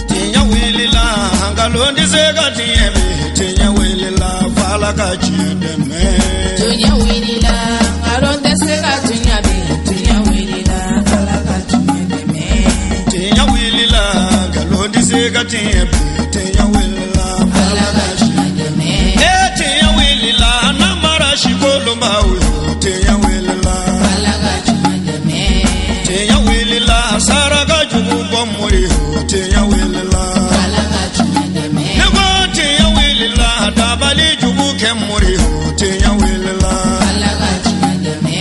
Tiɲɛ wulila nkalon tɛ se ka tiɲɛ bi tiɲɛ wulila f'Ala ka tiɲɛ dɛmɛ. Tiɲɛ wulila nkalon tɛ se ka tiɲɛ bi tiɲɛ wulila Ala ka tiɲɛ dɛmɛ. Tiɲɛ wulila nkalon tɛ se ka tiɲɛ bi tiɲɛ wulila Ala ka tiɲɛ dɛmɛ. Ee tiɲɛ wulila namara sikolonbaw yo tiɲɛ wulila. Ala ka tiɲɛ dɛmɛ. Tiɲɛ wulila saraka jugu bɔ mori yo tiɲɛ wulila. Ala ka tiɲɛ dɛmɛ. Ne ko tiɲɛ wulila dabali jugu kɛ mori yo tiɲɛ wulila. Ala ka tiɲɛ dɛmɛ.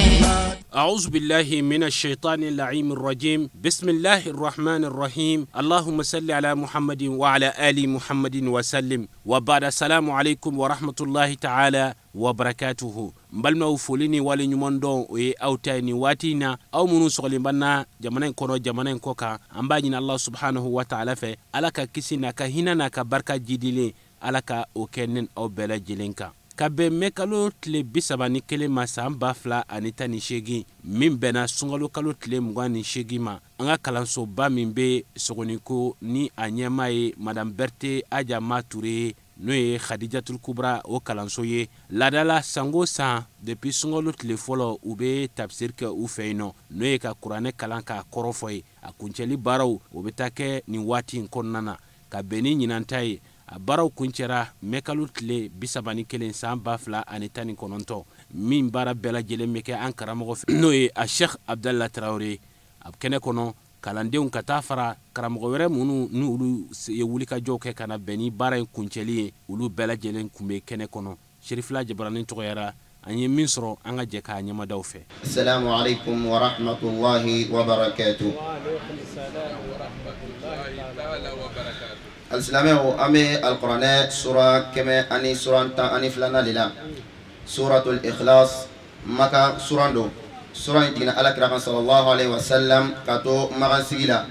أعوذ بالله من الشيطان اللعين الرجيم بسم الله الرحمن الرحيم اللهم صل على محمد وعلى آل محمد وسلم وبعد السلام عليكم ورحمة الله تعالى وبركاته n balimaw foli ni waleɲuman dɔn o ye aw ta ye nin waati in na aw minnu sɔgɔlen b'an na jamana in kɔnɔ jamana in kɔ kan an b'a ɲini Allah subhanahu wa ta'ala fɛ Ala ka kisi n'a ka hinɛ n'a ka barika jidilen Ala ka o kɛ ne aw bɛɛ lajɛlen kan ka bɛn mɛkalo tile 31 ma san 2018 min bɛnna sunkalo kalo tile 28 ma an ka kalansoba min bɛ Sogoniko ni a ɲɛmaa ye madame Berthe Adjama Touré ye n'o ye Khadijatul Kubra o kalanso ye laadala sango san depuis sunkalo tile fɔlɔ u bɛ tafsir kɛ u fɛ yen nɔ n'o ye ka kuranɛ kalan k'a kɔrɔ fɔ ye a kuncɛli baaraw o bɛ taa kɛ nin waati in kɔnɔna na ka bɛn ni ɲinan ta ye a baaraw kuncɛra mɛkalo tile 31 san 2019 min baara bɛɛ lajɛlen bɛ kɛ an karamɔgɔ fɛ n'o ye a Sheikh Abdallah Traoré a kɛnɛ kɔnɔ kalandenw ka taa fara karamɔgɔ wɛrɛ minnu n'olu ye wulikajɔw kɛ ka na bɛn ni baara in kuncɛli ye olu bɛɛ lajɛlen tun bɛ kɛnɛ kɔnɔ Serifila Jabaranin tɔgɔyara an ye min sɔrɔ an ka jɛ k'a ɲɛmadaw fɛ. Assalamu alaikum wa rahmatullahi wa barakatuh. Alisilamɛw an bɛ alikuranɛ sura 112 de la suratul ikhlas maka suran don sura in jiginna ala kira kan sallallahu alaihi wa sallam ka to makan sigi la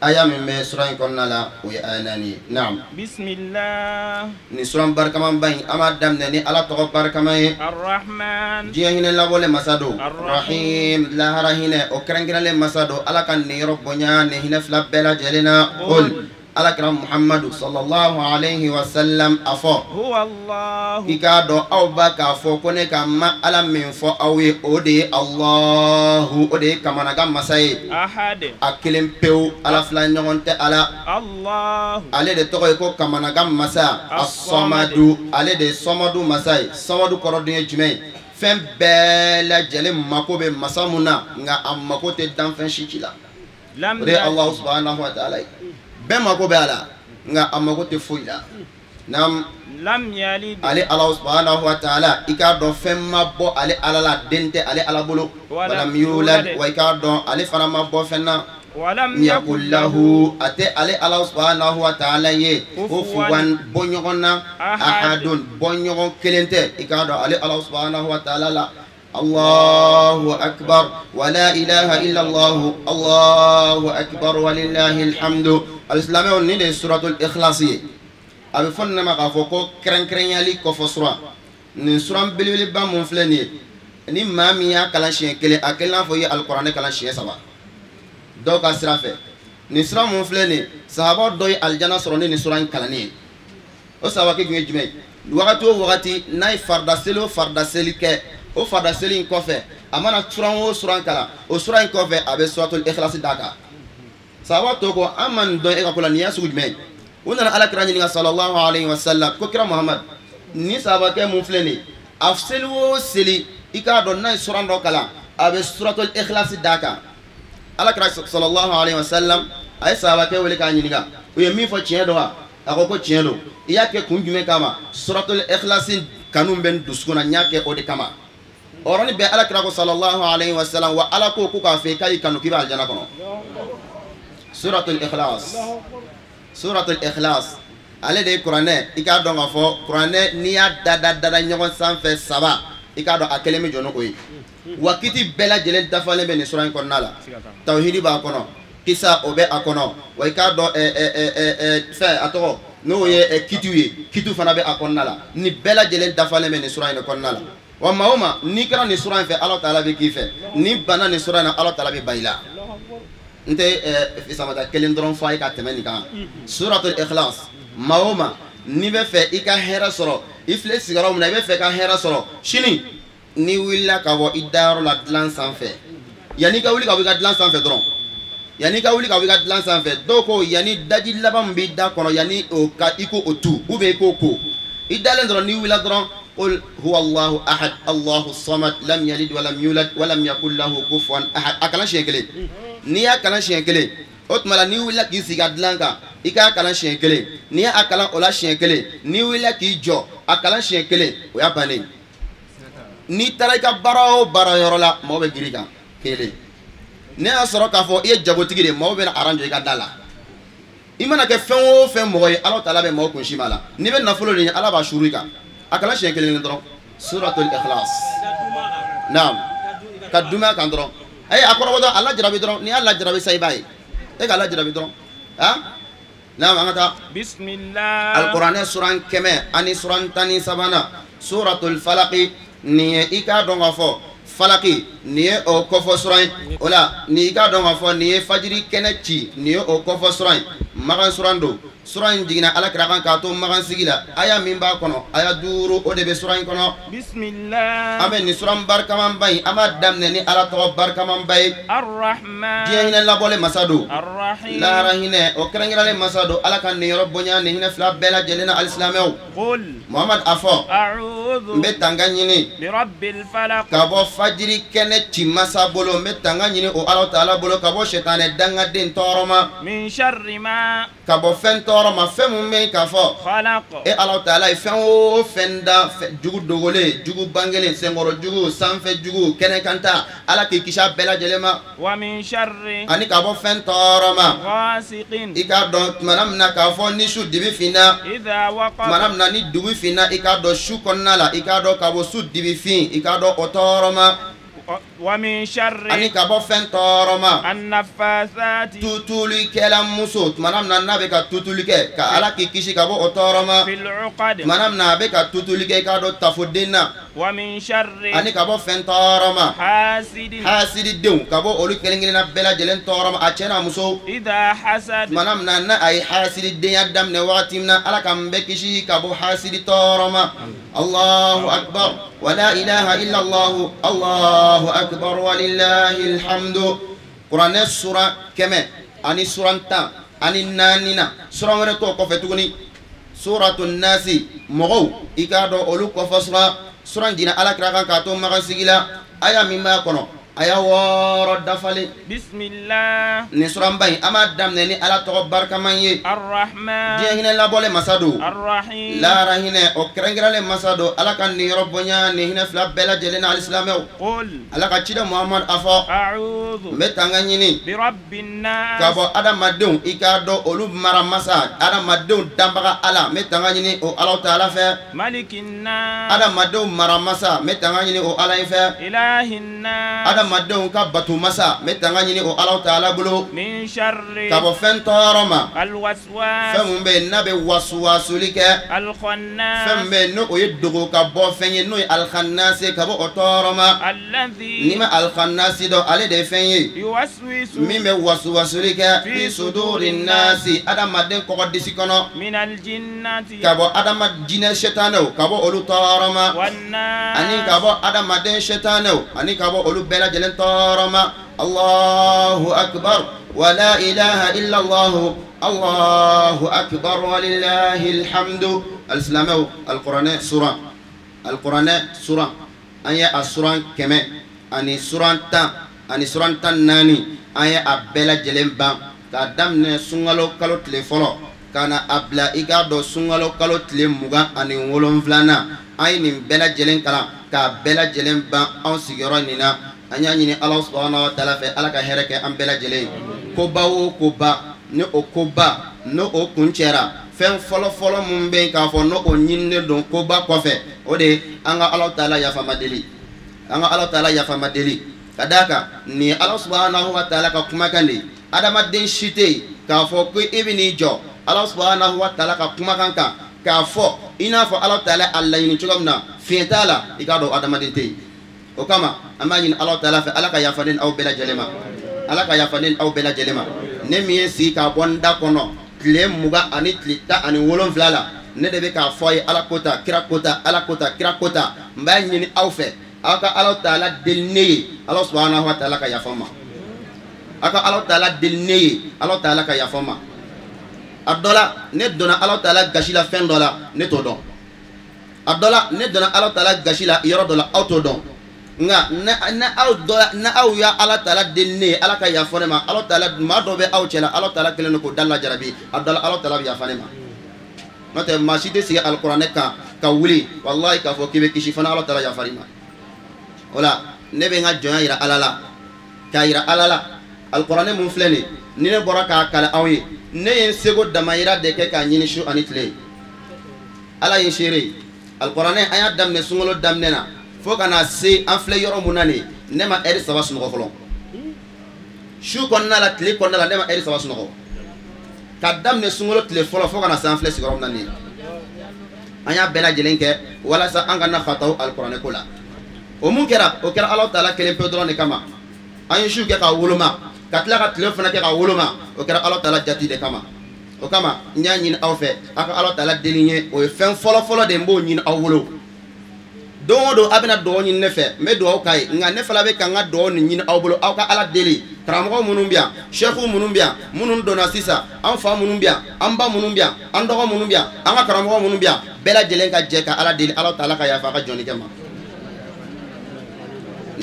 aya min bɛ sura in kɔnɔna la o ye aya 4 ye. Naam. Bismillah. Nin suran barikamanba in an b'a daminɛ ni ala tɔgɔ barikama ye. Arrahman. Diɲɛ hinɛ labɔlen masa don. Arrahim. Lahara hinɛ o kɛrɛnkɛrɛnlen masa don ala ka niyɔrɔ bonya ni hinɛ fila bɛɛ lajɛlen na. Qul. Ala kira Muhammadu sallallahu alayhi wa sallam a fɔ. Huwa Allah. I k'a dɔn aw b'a k'a fɔ ko ne ka ma ala min fɔ aw ye o de ye Allahu o de ye kamanagan masa ye. Ahad. A kelen pewu ala fila ɲɔgɔn tɛ ala. Allahu. Ale de tɔgɔ ye ko kamanagan masa. As-Samadu ale de ye Samadu masa ye. Samadu kɔrɔ dun ye jumɛn ye? Fɛn bɛɛ lajɛlen mako bɛ masa mun na nka a mako tɛ danfɛn si ci la. O de ye Allahu subhanahu wa ta'ala ye. Bɛɛ mako bɛ a la nka a mako tɛ foyi la. Naam. Lam yalid. Ale Ala subhanahu wa ta'ala i k'a dɔn fɛn ma bɔ ale Ala la den tɛ ale Ala bolo. Walam yulad wa i k'a dɔn ale fana ma bɔ fɛn na. Walam yakul lahu a tɛ ale Ala subhanahu wa ta'ala ye kufuwan bɔ ɲɔgɔn na ahadun bɔ ɲɔgɔn kelen tɛ i k'a dɔn ale Ala subhanahu wa ta'ala la. Allahu akbar wa la ilaha illa Allah Allahu akbar walillahi alhamdu. Alisilamɛw nin de ye suratul ikhlas ye. A bɛ fɔ nin ma k'a fɔ ko kɛrɛnkɛrɛnyali kɔfɔ sura. Nin suran belebeleba mun filɛ nin ye ni maa min y'a kalan siɲɛ kelen a kelen n'a fɔ i ye alikuranɛ kalan siɲɛ 3 dɔw ka sira fɛ. Nin sura mun filɛ nin ye sahaba dɔ ye alijana sɔrɔ ni nin sura in kalanni ye. O sahabakɛ kun ye jumɛn ye? Wagati o wagati n'a ye farida seli o farida seli kɛ o farida seli in kɔfɛ a mana suran o suran kalan o suran in kɔfɛ a bɛ suratul ikhlas d'a kan. Sahaba tɔ ko an ma nin dɔn e ka ko la nin y'a sugu jumɛn ye? U nana ala kira ɲininka sallallahu alayhi wa sallam ko kira Muhammad nin sahabakɛ mun filɛ nin ye a seli o seli i k'a dɔn n'a ye suran dɔ kalan a bɛ suratul ikhlas d'a kan. Ala kira sallallahu alayhi wa sallam a ye sahabakɛ wele k'a ɲininka u ye min fɔ tiɲɛ don wa? A ko ko tiɲɛ don. I y'a kɛ kun jumɛn kama? Suratul ikhlas kanu bɛ n dusukun na n y'a kɛ o de kama. O yɔrɔnin bɛɛ ala kira ko sallallahu alayhi wa sallam wa ala ko ko k'a fɛ k'a y'i kanu k'i bɛ alijana kɔnɔ. Suratul ikhlas. Suratul ikhlas ale de ye kuranɛ i k'a dɔn k'a fɔ kuranɛ n'i y'a dada dada ɲɔgɔn sanfɛ 3 i k'a dɔn a kelen bɛ jɔ n'o ye. Wa kiti bɛɛ lajɛlen dafalen bɛ nin sura in kɔnɔna la. Tawhidi b'a kɔnɔ kisa o bɛ a kɔnɔ wa i k'a dɔn fɛn a tɔgɔ n'o ye kitiw ye kitiw fana bɛ a kɔnɔna la. Nin bɛɛ lajɛlen dafalen bɛ nin sura in de kɔnɔna la. Wa maa o maa n'i kɛra nin sura in fɛ Ala taala bɛ k'i fɛ, n'i banna nin sura in na Ala taala bɛ ban i la. N tɛ fisamata kelen dɔrɔn fɔ a ye ka tɛmɛ nin kan. Suratul Ikhlas, maa o maa n'i bɛ fɛ i ka hɛrɛ sɔrɔ, i filɛ sigiyɔrɔ min na, i bɛ fɛ ka hɛrɛ sɔrɔ sini, n'i wulila ka bɔ i dayɔrɔ la dilan sanfɛ, yanni i ka wuli ka bɔ i ka dilan sanfɛ dɔrɔn, yanni i ka wuli ka bɔ i ka dilan sanfɛ, dɔw ko yanni daji laban min b'i da kɔnɔ, yanni o ka i k'o tu ou bien i k'o ko, i dalen dɔrɔn n'i wulila dɔrɔn, qul huwa Allahu ahad Allahu samad lam yalid wa lam yulad wa lam yakul lahu kufuwan ahad. A kalan siɲɛ kelen. N'i y'a kalan siɲɛ kelen, o tuma la n'i wulila k'i sigi a dilan kan, i k'a kalan siɲɛ kelen. N'i y'a kalan o la siɲɛ kelen, n'i wulila k'i jɔ a kalan siɲɛ kelen, o y'a bannen. N'i taara i ka baara o baara yɔrɔ la, maaw bɛ girin i kan kelen. Ne y'a sɔrɔ k'a fɔ i ye jagotigi de ye, maaw bɛ na aran jɔ i ka da la. I mana kɛ fɛn o fɛn mɔgɔ ye, Ala taala bɛ maaw kunsi ma la. N'i bɛ nafolo de ɲini, Ala b'a suuru i kan. A kalan siɲɛ kelen dɔrɔn. Suratul Ikhlas. Naam. Ka dumɛ kan dɔrɔn. Ayi, a kɔrɔbɔ dɔrɔn, a lajarabi dɔrɔn. N'i y'a lajarabi sa, i b'a ye. E k'a lajarabi dɔrɔn. Han? Naam, an ka taa. Bismillah. Alikuranɛ suran 113nan, Suratul Falaki, nin ye i k'a dɔn k'a fɔ Falaki, nin ye o kɔfɔ suran ye. O la, nin i k'a dɔn k'a fɔ nin ye fajiri kɛnɛ ci, nin ye o kɔfɔ suran ye. Makan suran don. Suran in jiginna Ala kira kan k'a to Makan sigi la. Aya min b'a kɔnɔ, aya 5 o de bɛ suran in kɔnɔ. Bismillah. An bɛ nin suran barikamanba in, an b'a daminɛ ni Ala tɔgɔ barikamanba ye. Ar-Rahman. Diɲɛ hinɛ labɔlen masa don. Ar-Rahim. Lahara hinɛ o kɛrɛnkɛrɛnlen masa don. Ala ka niyɔrɔ bonya ni hinɛ fila bɛɛ lajɛlen na alisilamɛw. Qul. Muhamad a fɔ. A'udhu. N bɛ tanga ɲini. Bi rabbil falaq. Ka bɔ fajiri kɛnɛ ci masa bolo, n bɛ tanga ɲini o Ala taala bolo ka bɔ sɛtanɛ dangaden tɔɔrɔ ma. Min sharri ma. Ka bɔ fɛn tɔɔrɔ ma, fɛn mun bɛ yen k'a fɔ. Khalaq. E Ala taala ye fɛn o fɛn da, jugu dogolen, jugu bangelen, senkɔrɔ jugu, sanfɛ jugu, kɛnɛkanta, Ala k'i kisi a bɛɛ lajɛlen ma. Wa min sharri. Ani ka bɔ fɛn tɔɔrɔ ma. Ghasiqin. I k'a dɔn tumana min na k'a fɔ ni su dibi finna. Idha waqaba. Tumana min na ni dugu finna, i k'a dɔn su kɔnɔna la, i k'a dɔn ka bɔ su dibi fin, i k'a dɔn o tɔɔrɔ ma. Wa min sharri. Ani ka bɔ fɛn tɔɔrɔ ma. An-naffathati. Tutulikɛla muso, tumana min na n'a bɛ ka tutuli kɛ, ka Ala k'i kisi ka bɔ o tɔɔrɔ ma. Fil uqad. Tumana min na a bɛ ka tutuli kɛ, i k'a dɔn tafoden na. Wa min sharri. Ani ka bɔ fɛn tɔɔrɔ ma. Hasidin. Hasididenw, ka bɔ olu kelen kelenna bɛɛ lajɛlen tɔɔrɔ ma, a cɛ n'a muso. Idha hasad. Tumana min na n'a a ye hasididenya daminɛ wagati min na, Ala k'an bɛɛ kisi ka bɔ hasidi tɔɔrɔ ma. Allahu akbar wa la ilaha illa Allah Allahu akbar wa lillahi alhamdu. Kuranɛ sura 114 na, sura wɛrɛ t'o kɔfɛ tuguni. Suratul Nasi, mɔgɔw i k'a dɔn olu kɔfɛ sura. Sura jiginna Ala kira kan k'a to Makan sigi la. Aya min b'a kɔnɔ, aya 6 dafalen. Bismillah. Nin suranba in, an b'a daminɛ ni Ala tɔgɔ barikaman ye. Ar-Rahman. Diɲɛ hinɛ labɔlen masa don. Ar-Rahim. Lahara hinɛ o kɛrɛnkɛrɛnlen masa don. Ala ka niyɔrɔ bonya ni hinɛ fila bɛɛ lajɛlen na alisilamɛw. Qul. Ala ka ciden Muhamad a fɔ. A'udhu. N bɛ tanga ɲini. Bi rabbin nas. Ka bɔ adamadenw, i k'a dɔn olu mara masa, adamadenw danbaga Ala, n bɛ tanga ɲini o Ala taala fɛ. Malikin nas. Adamadenw mara masa, n bɛ tanga ɲini o Ala in fɛ. Ilahin nas. Adamadenw ka bato masa, n bɛ tanga ɲini o Ala taala bolo. Min sharri. Ka bɔ fɛn tɔɔrɔ ma. Al-waswas. Fɛn mun bɛ yen n'a bɛ wasuwasuli kɛ. Al-khannas. Fɛn min bɛ yen n'o ye dogo ka bɔ fɛn ye, n'o ye al-khannas ye, ka bɔ o tɔɔrɔ ma. Alladhi. N'i ma al-khannas dɔn, ale de ye fɛn ye. Yuwaswisu. Min bɛ wasuwasuli kɛ. Fi sudurin nasi, adamaden kɔgɔ disi kɔnɔ. Min al-jinnati. Ka bɔ adama jinɛ sɛtanɛw, ka bɔ olu tɔɔrɔ ma. Wan-nas. Ani ka bɔ adamaden sɛtanɛw, ani ka bɔ olu bɛɛ lajɛlen tɔɔrɔ ma. Allahu akbar wa la ilaha illa Allah Allahu akbar wa lillahi alhamdu. Alisilamɛw, alikuranɛ suran, alikuranɛ suran, an ye a suran 114 an ye a bɛɛ lajɛlen ban k'a daminɛ sunkalo kalo tile fɔlɔ ka na a bila i k'a dɔn sunkalo kalo tile 27 na. An ye nin bɛɛ lajɛlen kalan k'a bɛɛ lajɛlen ban anw sigiyɔrɔ nin na. An y'a ɲini Ala subahana wa taala fɛ, Ala ka hɛrɛ kɛ an bɛɛ lajɛlen ye. Koba o koba, ni o koba n'o o kuncɛra, fɛn fɔlɔ-fɔlɔ mun bɛ yen k'a fɔ n'o o ɲininen don koba kɔfɛ, o de ye an ka Ala taala yafama deli. An ka Ala taala yafama deli ka d'a kan nin ye Ala subahana wa taala ka kumakan de ye. Adamaden si tɛ yen k'a fɔ ko e bɛ n'i jɔ Ala subahana wa taala ka kumakan kan k'a fɔ i n'a fɔ Ala taala a laɲini cogo min na, fiɲɛ t'a la, i k'a dɔn adamaden tɛ yen. O kama an b'a ɲini Ala taala fɛ, Ala ka yafa ne ni aw bɛɛ lajɛlen ma. Ala ka yafa ne aw bɛɛ lajɛlen ma. Ne min ye sigi k'a bɔ n da kɔnɔ tile 27 la, ne de bɛ k'a fɔ a ye Ala ko ta, kira ko ta, Ala ko ta, kira ko ta. N b'a ɲini aw fɛ, aw ka Ala taala deli ne ye, Ala subahanahu wa taala ka yafa n ma. Aw ka Ala taala deli ne ye, Ala taala ka yafa n ma. A dɔ la, ne donna Ala taala gasi la fɛn dɔ la, ne t'o dɔn. A dɔ la, ne donna Ala taala gasi la yɔrɔ dɔ la, aw t'o dɔn. Nka na aw ya Ala taala deli ne ye, Ala ka yafa ne ma. Ala taala maa dɔ bɛ aw cɛ la, Ala taala kɛlen don k'o da lajarabi. A dɔ la, Ala taala bɛ yafa ne ma. N'o tɛ maa si tɛ sigi alikuranɛ kan ka wuli walahi k'a fɔ k'i bɛ kisi fana, Ala taala yafa i ma. O la, ne bɛ n ka jɔnya yira Ala la, k'a yira Ala la. Alikuranɛ mun filɛ nin ye, ni ne bɔra k'a kalan aw ye, ne ye n seko damayira de kɛ k'a ɲini su ani tile. Ala ye n seere. Alikuranɛ an y'a daminɛ sunkalo daminɛ na fo ka na se an filɛ yɔrɔ mun na nin, ne ma ɛri 3 sunɔgɔ fɔlɔ. Su kɔnɔna la, tile kɔnɔna la, ne ma ɛri 3 sunɔgɔ. Ka daminɛ sunkalo tile fɔlɔ fo ka na se an filɛ sigiyɔrɔ min na nin ye. An y'a bɛɛ lajɛlen kɛ walasa an kana fataw alikuranɛ ko la. O mun kɛra, o kɛra Ala taala kelen pe dɔrɔn de kama. An ye su kɛ k'a woloma, ka tila ka tile fana kɛ k'a woloma, o kɛra Ala taala jati de kama. O kama n y'a ɲini aw fɛ, aw ka Ala taala deli n ye. O ye fɛn fɔlɔ-fɔlɔ de n b'o ɲini aw bolo. Don o don a bɛna dugawu ɲini ne fɛ, n bɛ dugawu k'a ye, nka ne fana bɛ ka n ka dugawu nin ɲini aw bolo. Aw ka Ala deli. Karamɔgɔ minnu bɛ yan, sɛfu minnu bɛ yan, minnu donna sisan, an fa minnu bɛ yan, an ba minnu bɛ yan, an dɔgɔ minnu bɛ yan, an ka karamɔgɔ minnu bɛ yan, bɛɛ lajɛlen ka jɛ ka Ala deli, Ala taala ka yafa a ka jɔnnikɛ ma.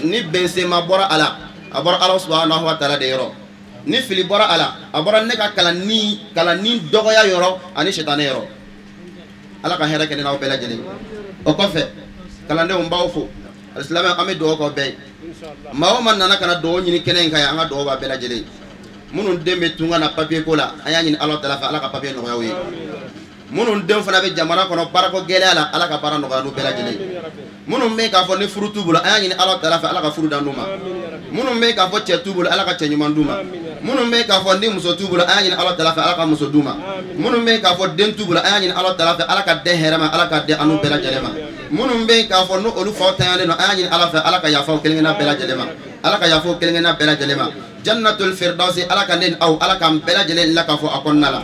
Ni bɛnsenma bɔra a la, a bɔra Ala subahanahu wa taala de yɔrɔ. Ni fili bɔra a la, a bɔra ne ka kalanni dɔgɔya yɔrɔ ani sitanɛ yɔrɔ. Ala ka hɛrɛ kɛ ne n'aw bɛɛ lajɛlen. O kɔfɛ, kalandenw n b'aw fo. Alisilamɛw, an bɛ dugawu k'aw bɛɛ ye. Maa o maa nana ka na dugawu ɲini kɛnɛ in kan yan, an ka dugawu b'a bɛɛ lajɛlen ye. Minnu den bɛ tunga na papiye ko la, an y'a ɲini Ala taala fɛ, Ala ka papiye nɔgɔya u ye. Minnu denw fana bɛ jamana kɔnɔ baarako gɛlɛya la, Ala ka baara nɔgɔya n'u bɛɛ lajɛlen ye. Minnu bɛ k'a fɔ ni furu t'u bolo, an y'a ɲini Ala taala fɛ, Ala ka furu d'an n'u ma. Minnu bɛ k'a fɔ cɛ t'u bolo, Ala ka cɛ ɲuman d'u ma. Minnu bɛ k'a fɔ ni muso t'u bolo, an y'a ɲini Ala taala fɛ, Ala ka muso d'u ma. Minnu bɛ k'a fɔ den t'u bolo, an y'a ɲini Ala taala fɛ, Ala ka den hɛrɛ ma, Ala ka den an n'u bɛɛ lajɛlen ma. Minnu bɛ k'a fɔ n'olu faw tanyalen don, an y'a ɲini Ala fɛ, Ala ka yafa u kelen-kelenna bɛɛ lajɛlen ma. Ala ka yafa u kelen-kelenna bɛɛ lajɛlen ma. Jannatul Firdausi, Ala ka ne ni aw, Ala k'an bɛɛ lajɛlen la k'a fɔ a kɔnɔna la.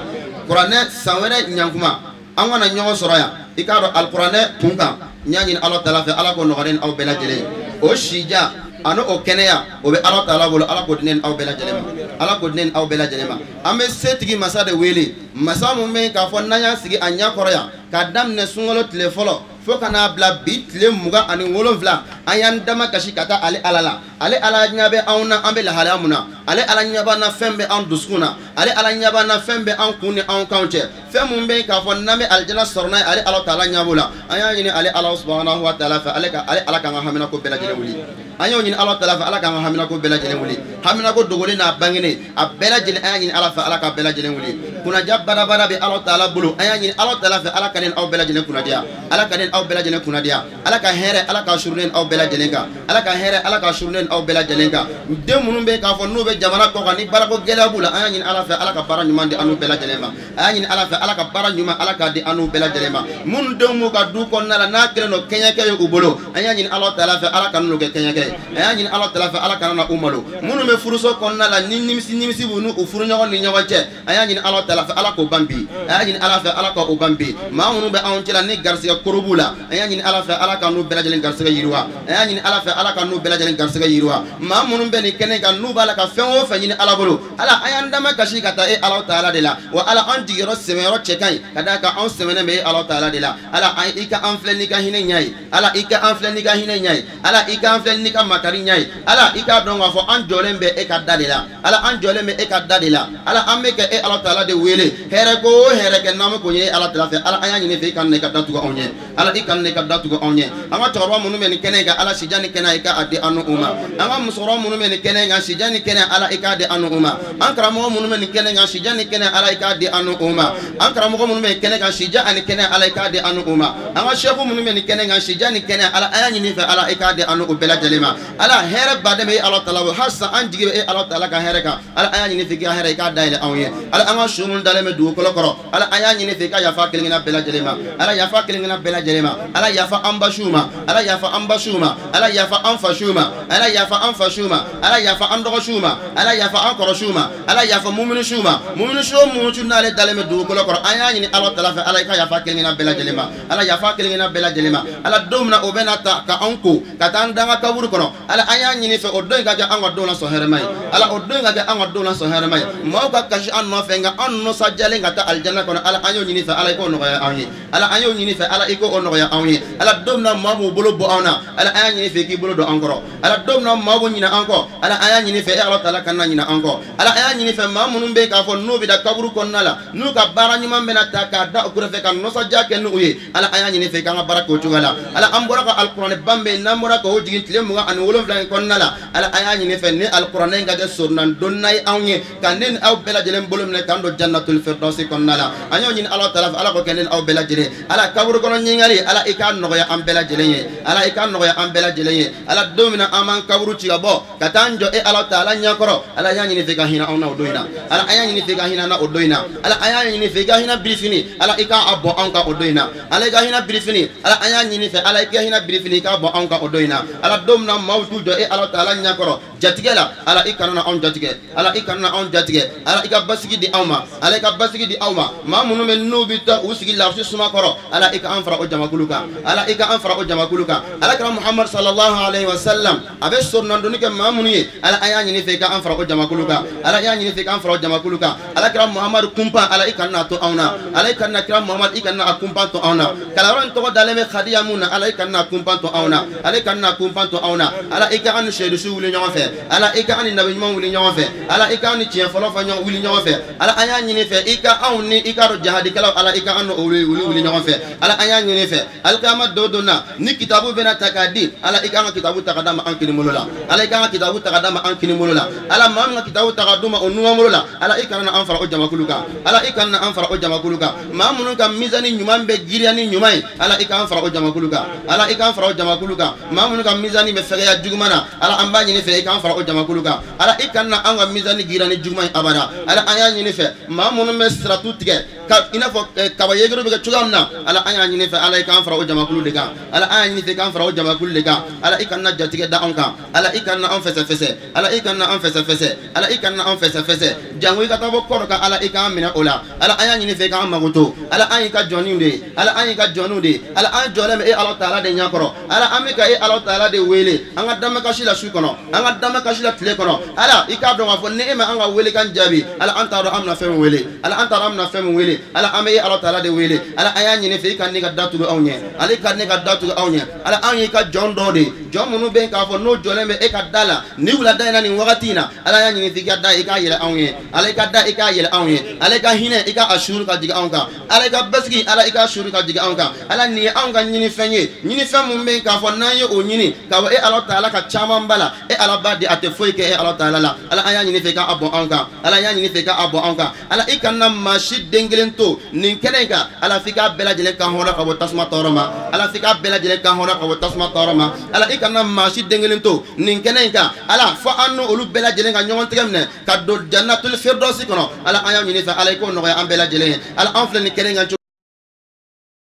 Kuranɛ san wɛrɛ ɲankuma, an kana ɲɔgɔn sɔrɔ yan. I k'a dɔn alikuranɛ kun kan, n y'a ɲini Ala taala fɛ, Ala k'o nɔgɔya ne ni aw bɛɛ lajɛlen ye. O sija ani o kɛnɛya, o bɛ Ala taala bolo, Ala k'o di ne ni aw bɛɛ lajɛlen ma. Ala k'o di ne ni aw bɛɛ lajɛlen ma. An bɛ setigi masa de wele, masa mun bɛ yen k'a fɔ n'an y'an sigi a ɲɛ kɔrɔ yan, k'a daminɛ sunkalo tile fɔlɔ fo ka n'a bila bi tile 27, an y'an dama kasi ka taa ale Ala la. Ale Ala ɲɛ bɛ anw na, an bɛ lahalaya mun na. Ale Ala ɲɛ b'an na, fɛn bɛ an dusukun na. Ale Ala ɲɛ b'an na, fɛn bɛ an kun ni anw kanw cɛ. Fɛn mun bɛ yen k'a fɔ n'an bɛ alijana sɔrɔ n'a ye, ale Ala taala ɲɛ b'o la. An y'a ɲini ale Ala subahanahu wa taala fɛ, ale Ala k'an ka haminako bɛɛ lajɛlen wuli. An y'o ɲini Ala taala fɛ, Ala k'an ka haminako bɛɛ lajɛlen wuli. Haminako dogolen n'a bangenen, a bɛɛ lajɛlen an y'a ɲini Ala fɛ, Ala k'a bɛɛ lajɛlen wuli. Kunnaja badabada bɛ Ala taala bolo, an y'a ɲini Ala taala fɛ, Ala ka ne ni aw bɛɛ lajɛlen kunnadiya. Ala ka ne ni aw bɛɛ lajɛlen kunnadiya. Ala ka hɛrɛ, Ala ka surun ne ni aw bɛɛ lajɛlen kan. Ala ka hɛrɛ, Ala ka surun ne ni aw bɛɛ lajɛlen kan. Den minnu bɛ k'a fɔ n'u bɛ jamana kɔ kan ni baarako gɛlɛya b'u la, an y'a ɲini Ala fɛ, Ala ka baara ɲuman di an n'u bɛɛ lajɛlen ma. A y'a ɲini Ala fɛ, Ala ka baara ɲuman, Ala k'a di an n'u bɛɛ lajɛlen ma. Minnu denw b'u ka du kɔnɔna la n'a kɛlen don kɛɲɛkɛ ye u bolo, an y'a ɲini Ala taala fɛ, Ala ka n'u kɛ kɛɲɛkɛ ye. A y'a ɲini Ala taala fɛ, Ala kana na u malo. Minnu bɛ furuso kɔnɔna la ni nimisi nimisi b'u n'u furuɲɔgɔn ni ɲɔgɔn cɛ, a y'a ɲini Ala taala fɛ, Ala k'o ban bi. A y'a ɲini Ala fɛ, Ala k'o ban bi. Maa minnu bɛ anw cɛla ni garisigɛ koro b'u la, a y'a ɲini Ala fɛ, Ala ka n'u bɛɛ lajɛlen garisigɛ yiriwa. A y'a ɲini Ala fɛ, Ala ka n'u bɛɛ lajɛlen garisigɛ yiriwa. Maa minnu bɛ nin kɛnɛ kan n'u b'a la ka fɛn o fɛn ɲini Ala bolo, Ala an y'an dama kasi ka taa e Ala taala de la. Wa Ala an jigiyɔrɔ sɛmɛyɔrɔ cɛ ka ɲi, ka d'a kan anw sɛmɛnen bɛ e Ala taala de la. Ala i ka an filɛ n'i ka hinɛ ɲɛ ye. Ala i ka an filɛ n'i ka hinɛ ɲɛ ye. Ala i ka an filɛ n'i ka makari ɲɛ ye. Ala i k'a dɔn k'a fɔ an jɔlen bɛ e ka da de la. Ala an jɔlen bɛ e ka da de la. Ala an bɛ ka e Ala taala de wele. Hɛrɛ ko o hɛrɛ kɛ n'an bɛ k'o ɲini e Ala taala fɛ, Ala an y'a ɲini fɛ i ka na i ka da tugu anw ɲɛ. Ala i ka na i ka da tugu anw ɲɛ. An ka cɛkɔrɔba minnu bɛ nin kɛnɛ in kan, Ala sijan ni kɛnɛya i k'a di an n'u ma. An ka musokɔrɔba minnu bɛ nin kɛnɛ in kan, sijan ni kɛnɛya Ala i k'a di an n'u ma. An karamɔgɔ minnu bɛ nin kɛnɛ in kan, sijan ni kɛnɛya Ala i k'a di an n'u ma. An karamɔgɔ minnu bɛ nin kɛnɛ kan, sijan ani kɛnɛya Ala i k'a di an n'u ma. An ka sɛfu minnu bɛ nin kɛnɛ kan, sijan ni kɛnɛya Ala an y'a ɲini fɛ, Ala i k'a di an n'u bɛɛ lajɛlen ma. Ala hɛrɛ baden bɛ e Ala taala bolo, halisa an jigi bɛ e Ala taala ka hɛrɛ kan. Ala an y'a ɲini fɛ i ka hɛrɛ i k'a dayɛlɛ anw ye. Ala an ka su minnu dalen bɛ dugukolo kɔrɔ, Ala an y'a ɲini fɛ i ka yafa kelen-kelenna bɛɛ lajɛlen ma. Ala yafa kelen-kelenna bɛɛ lajɛlen ma. Ala yafa an basiw ma. Ala yafa an basiw ma. ma, Ala yafa an fasiw ma, Ala yafa an fasiw ma, Ala yafa an dɔgɔsiw ma, Ala yafa an kɔrɔsiw ma, Ala yafa muminisiw ma, muminisiw o muminisiw n'ale dalen bɛ dugukolo kɔrɔ, an y'a ɲini Ala tala fɛ, Ala i ka yafa kelen kelenna bɛɛ lajɛlen ma, Ala yafa kelen kelenna bɛɛ lajɛlen ma, Ala don min na o bɛna ta ka anw ko ka taa an danga kaburu kɔnɔ, Ala an y'a ɲini fɛ o don in ka kɛ an ka don la sɔn hɛrɛma ye, Ala o don in ka kɛ an ka don la sɔn hɛrɛma ye, maaw ka kasi an nɔfɛ nka an nɔsajalen ka taa alijana kɔnɔ, Ala an y'o ɲini fɛ, Ala i k'o nɔgɔya anw ye, Ala an y'o ɲini fɛ, Ala i k'o nɔgɔya anw ye, Ala don min na maa b'u bolo bɔ anw na, Ala an y'a ɲini fɛ i k'i bolo don an kɔrɔ, Ala don min na maa b'u ɲinɛ an kɔ, Ala an y'a ɲini fɛ e Ala taala kana ɲinɛ an kɔ, Ala an y'a ɲini fɛ maa minnu bɛ yen k'a fɔ n'u bɛ da kaburu kɔnɔna la, n'u ka baara ɲuman bɛna ta k'a da u kɛrɛfɛ ka nɔsadiya kɛ n'u ye, Ala an y'a ɲini fɛ i k'an ka baara k'o cogoya la, Ala an bɔra ka alikuranɛ ban bɛ yen, n'an bɔra k'o jigin tile 27 in kɔnɔna la, Ala an y'a ɲini fɛ ni alikuranɛ in ka kɛ sɔrɔnan donna ye anw ye, ka ne ni aw bɛɛ lajɛlen bolo minɛ k'an don jannatul firdausi kɔnɔna la, an y'o ɲini Ala taala fɛ, Ala k'o kɛ ne ni aw bɛɛ lajɛlen, Ala kaburu kɔnɔ ɲininkali, Ala i k'a nɔgɔya an bɛɛ lajɛlen ye, Ala i k'a nɔgɔya an bɛɛ lajɛlen ye, Ala don min na an b'an kaburu ci ka bɔ ka taa an jɔ e Ala taala ɲɛkɔrɔ, Ala y'a ɲini fɛ i ka hinɛ anw na o don in na, Ala an y'a ɲini fɛ i ka hinɛ an na o don in na, Ala an y'a ɲini fɛ i ka hinɛ birifini, Ala i k'a bɔn anw kan o don in na, Ala i ka hinɛ birifini, Ala an y'a ɲini fɛ, Ala i ka hinɛ birifini i k'a bɔn anw kan o don in na, Ala don min na maaw t'u jɔ e Ala taala ɲɛkɔrɔ jatigɛ la, Ala i kana na anw jatigɛ, Ala i kana na anw jatigɛ, Ala i ka basigi di anw ma, Ala i ka basigi di anw ma, maa minnu bɛ n'u bɛ taa u sigi lafiya suma kɔrɔ, Ala i ka an fara o jamakulu kan, Ala i ka an fara o jamakulu kan, Ala kira Muhammad sallallahu alaihi wa sallam a bɛ sɔrɔnandonni kɛ maa minnu ye, Ala an y'a ɲini fɛ i ka an fara o jamakulu kan, Ala y'a ɲini fɛ i ka an fara o jamakulu kan, Ala kira Muhammad kunpan, Ala i kana n'a to anw na, Ala i kana kira Muhammad i kana a kunpan to anw na, kalanyɔrɔ in tɔgɔ dalen bɛ Khadiya mun na, Ala i kana n'a kunpan to anw na, Ala i kana n'a kunpan to anw na, Ala i ka an ni seyidusu wuli ɲɔgɔn fɛ, Ala i ka an ni nabi ɲuman wuli ɲɔgɔn fɛ, Ala i ka an ni tiɲɛ fɔlɔ fɔ ɲɔgɔn wuli ɲɔgɔn fɛ, Ala an y'a ɲini fɛ i ka anw ni i ka dɔn jahadikɛlaw, Ala i ka an n'olu wuli ɲɔgɔn fɛ, Ala an y'a ɲini fɛ alikiyama don don na ni kitabu bɛna ta k'a di, Ala i k'an ka kitabu ta ka d'a ma an kini bolo la, Ala i k'an ka kitabu ta ka d'a ma an kini bolo la, Ala maa min ka kitabu ta ka d'u ma o numan bolo la, Ala i kana na an fara o jamakulu kan, Ala i kana na an fara o jamakulu kan, maa minnu ka mizani ɲuman bɛ giriya ni ɲuman ye, Ala i k'an fara o jamakulu kan, Ala i k'an fara o jamakulu kan, maa minnu ka mizani bɛ fɛgɛya juguman na, Ala an b'a ɲini fɛ i k'an fara o jamakulu kan, Ala i kana na an ka mizani giriya ni juguman ye abada, Ala an y'a ɲini fɛ maa minnu bɛ siratu tigɛ ka i n'a fɔ kaba yegere bɛ kɛ cogoya min na, Ala an y'a ɲini fɛ Ala i k'an fara o jamakulu de kan, Ala an y'a ɲini fɛ i k'an fara o jamakulu de kan, Ala i kana jatigɛ da anw kan, Ala i kana an fɛsɛfɛsɛ, Ala i kana an fɛsɛfɛsɛ, Ala i kana an fɛsɛfɛsɛ, jango i ka taa bɔ kɔrɔ kan, Ala i k'an minɛ o la, Ala an y'a ɲini fɛ i k'an magoto, Ala an y'i ka jɔnniw de ye, Ala an y'i ka jɔnniw de ye, Ala an jɔlen bɛ e Ala taala de ɲɛkɔrɔ, Ala an bɛ ka e Ala taala de wele an ka damakasi la su kɔnɔ, an ka damakasi la tile kɔnɔ, Ala i k'a dɔn k'a fɔ ni e ma an ka welekan jaabi, Ala an t'a dɔn an bɛna fɛn min wele, Ala an t'a dɔn an bɛna fɛn min wele, Ala an bɛ e Ala taala de wele, Ala an y'a ɲini fɛ i ka ne ka da tugu anw ɲɛ, Ala i ka ne ka da tugu anw ɲɛ, Ala anw y'i ka jɔn dɔw de ye, jɔn minnu bɛ yen k'a fɔ n'o jɔlen bɛ e ka da la ni wulada in na nin wagati in na, Ala y'a ɲini fɛ i ka da i k'a yɛlɛ anw ye, Ala i ka da i k'a yɛlɛ anw ye, Ala i ka hinɛ i ka a suuru ka jigin anw kan, Ala i ka basigi Ala i ka suuru ka jigin anw kan, Ala nin ye anw ka ɲinifɛn ye, ɲinifɛn mun bɛ yen k'a fɔ n'an ye o ɲini k'a fɔ e Ala taala ka caman ba la, e Ala b'a di a tɛ foyi kɛ e Ala taala la, Ala an y'a ɲini fɛ i k'a bɔn anw kan, Ala an y'a ɲini fɛ i k'a bɔn anw kan, Ala i kana maa si den kelen to nin kɛnɛ in kan, Ala f'i k'a bɛɛ lajɛlen kan hɔrɔn ka bɔ tasuma tɔɔrɔ ma, Ala f'i k'a bɛɛ lajɛlen kan hɔrɔn ka bɔ tasuma tɔɔrɔ ma, Ala i kana maa si den kelen to nin kɛnɛ in kan, Ala fo an n'olu bɛɛ lajɛlen ka ɲɔgɔn tɛgɛ minɛ ka don jannatul firdausi kɔnɔ, Ala an y'a ɲini fɛ Ala i k'o nɔgɔya an bɛɛ lajɛlen ye, Ala an filɛ nin kɛnɛ in kan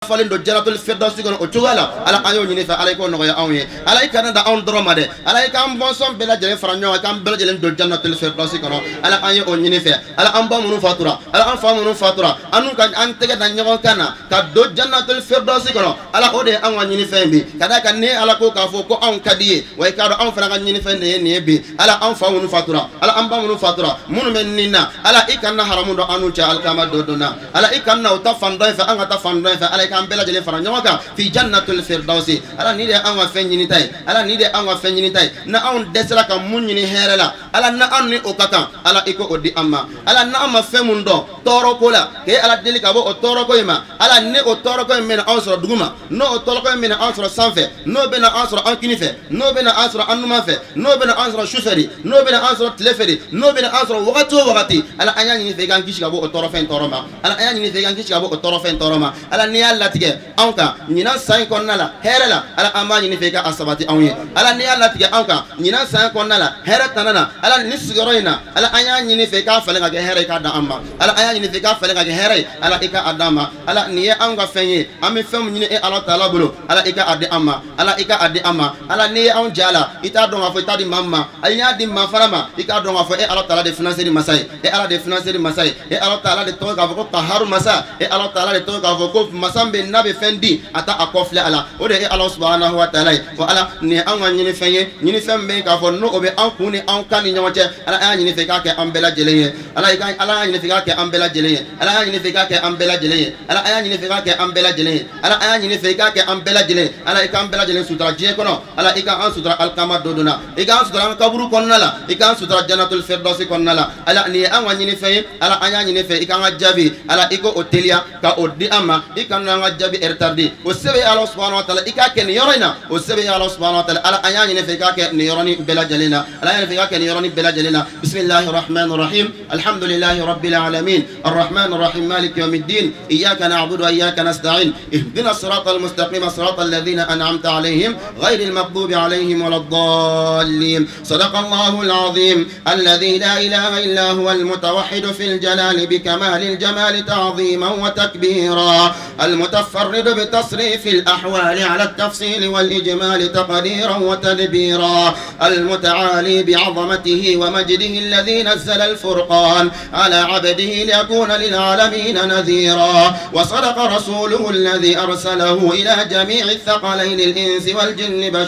falen don jannatul firdausi kɔnɔ o cogoya la, Ala an y'o ɲini fɛ Ala i k'o nɔgɔya anw ye, Ala i kana da anw dɔrɔn ma dɛ, Ala i k'an bɔnsɔn bɛɛ lajɛlen fara ɲɔgɔn kan k'an bɛɛ lajɛlen don jannatul firdausi kɔnɔ, Ala an ye o ɲini fɛ, Ala an ba minnu fatura, Ala an fa minnu fatura, an n'u ka an tɛgɛ da ɲɔgɔn kan na ka don jannatul firdausi kɔnɔ, Ala o de ye anw ka ɲinifɛn bi, ka d'a kan ni Ala ko k'a fɔ ko anw ka di ye, wa i k'a dɔn anw fana ka ɲinifɛn de ye nin ye bi, Ala an fa minnu fatura, Ala an ba minnu fatura, minnu bɛ nin na, Ala i kana haramu dɔn an n'u cɛ alikama dɔ don na, Ala i kana o ta fan dɔ in fɛ an ka taa fan dɔ in fɛ, Ala i k'an bɛɛ lajɛlen fara ɲɔgɔn kan fi jannatul firdausi, Ala nin de ye anw ka fɛn ɲinita ye, Ala nin de ye anw ka fɛn ɲinita ye, na anw dɛsɛra ka mun ɲini hɛrɛ la, Ala na anw ni o ka kan, Ala i k'o di an ma, Ala na an ma fɛn mun dɔn tɔɔrɔ ko la, k'e Ala deli ka bɔ o tɔɔrɔ ko in ma, Ala ni o tɔɔrɔ ko in bɛna anw sɔrɔ dugu ma, n'o o tɔɔrɔ ko in bɛna anw sɔrɔ sanfɛ, n'o bɛna anw sɔrɔ an kini fɛ, n'o bɛna anw sɔrɔ an numan fɛ, n'o bɛna anw sɔrɔ su fɛ de, n'o bɛna anw sɔrɔ tile fɛ de, n'o bɛna anw sɔrɔ wagati o wagati, Ala an y'a ɲini fɛ i k'an kisi ka bɔ o tɔɔrɔ fɛn tɔɔrɔ ma, Ala an y'a ɲini fɛ i k'an kisi ka bɔ o tɔɔrɔ fɛn tɔɔrɔ ma, Ala n'i y'a latigɛ anw kan ɲinan san in kɔnɔna la hɛrɛ la Ala an b'a ɲini fɛ i ka a sabati anw ye Ala n'i y'a latigɛ anw kan ɲinan san in kɔnɔna la hɛrɛ tana na Ala ni sigiyɔrɔ in na Ala an y'a ɲini fɛ i k'a falen ka kɛ hɛrɛ ye k'a d'an ma Ala an y'a ɲini fɛ i k'a falen ka kɛ hɛrɛ ye Ala i ka a d'an ma Ala nin ye anw ka fɛn ye an bɛ fɛn min ɲini e Ala taala bolo Ala i ka a di an ma Ala i ka a di an ma Ala n'i ye anw ja la i t'a dɔn k'a fɔ i t'a di maa min ma ayi y'a di maa fana ma i k'a dɔn k'a fɔ e Ala taala de financeri masa ye e Ala de financeri masa ye e Ala taala de tɔgɔ k'a fɔ ko kaharu masa e Ala taala de tɔgɔ k'a fɔ ko masa min bɛ n'a bɛ fɛn di a t'a a kɔ filɛ a la o de ye Ala subahanahu wa taala ye fɔ Ala nin ye anw ka ɲinifɛn ye ɲinifɛn min bɛ yen k'a fɔ n'o o bɛ an kun ni an kan ni ɲɔgɔn cɛ Ala y'a ɲini fɛ i k'a kɛ an bɛɛ lajɛlen ye Ala Ala y'a ɲini fɛ i k'a kɛ an bɛɛ lajɛlen ye Ala y'a ɲini fɛ i k'a kɛ an bɛɛ lajɛlen ye Ala y'a ɲini fɛ i k'a kɛ an bɛɛ lajɛlen ye Ala y'a ɲini fɛ i k'a kɛ an bɛɛ lajɛlen ye Ala i k'an bɛɛ lajɛlen sutura diɲɛ kɔnɔ Ala i k'an sutura alikama don na i k'an sutura an kaburu kɔnɔna la i k'an sutura janatul firdausi kɔnɔna la Ala nin ye an ka ɲinifɛn ye Ala an y'a ɲini fɛ i k'an ka jaabi Ala i k'o teliya ka o di an ma i kana an ka jaabi retardé o se bɛ Ala subahanahu wa taala i k'a kɛ nin yɔrɔ in na o se bɛ Ala subahanahu wa taala Ala an y'a ɲini fɛ i k'a kɛ nin yɔrɔnin bɛɛ lajɛlen na Ala y'a ɲini fɛ i k'a kɛ nin yɔrɔnin bɛɛ lajɛlen na bismillahir rahmanir rahim alhamdulillahi rabbil alamin arrahmanir rahim maliki yawmiddin iyyaka na'budu wa iyyaka nasta'in ihdina siratal mustaqim siratal ladzina an'amta alayhim ghayril maghdubi alayhim waladdallin sadaqallahul azim alladhi la ilaha illa huwal mutawahhid fil jalali bikamalil jamali ta'ziman wa takbira المتفرد بتصريف الأحوال على التفصيل والإجمال تقديرا وتدبيرا المتعالي بعظمته ومجده الذي نزل الفرقان على عبده ليكون للعالمين نذيرا وصدق رسوله الذي أرسله إلى جميع الثقلين الإنس والجن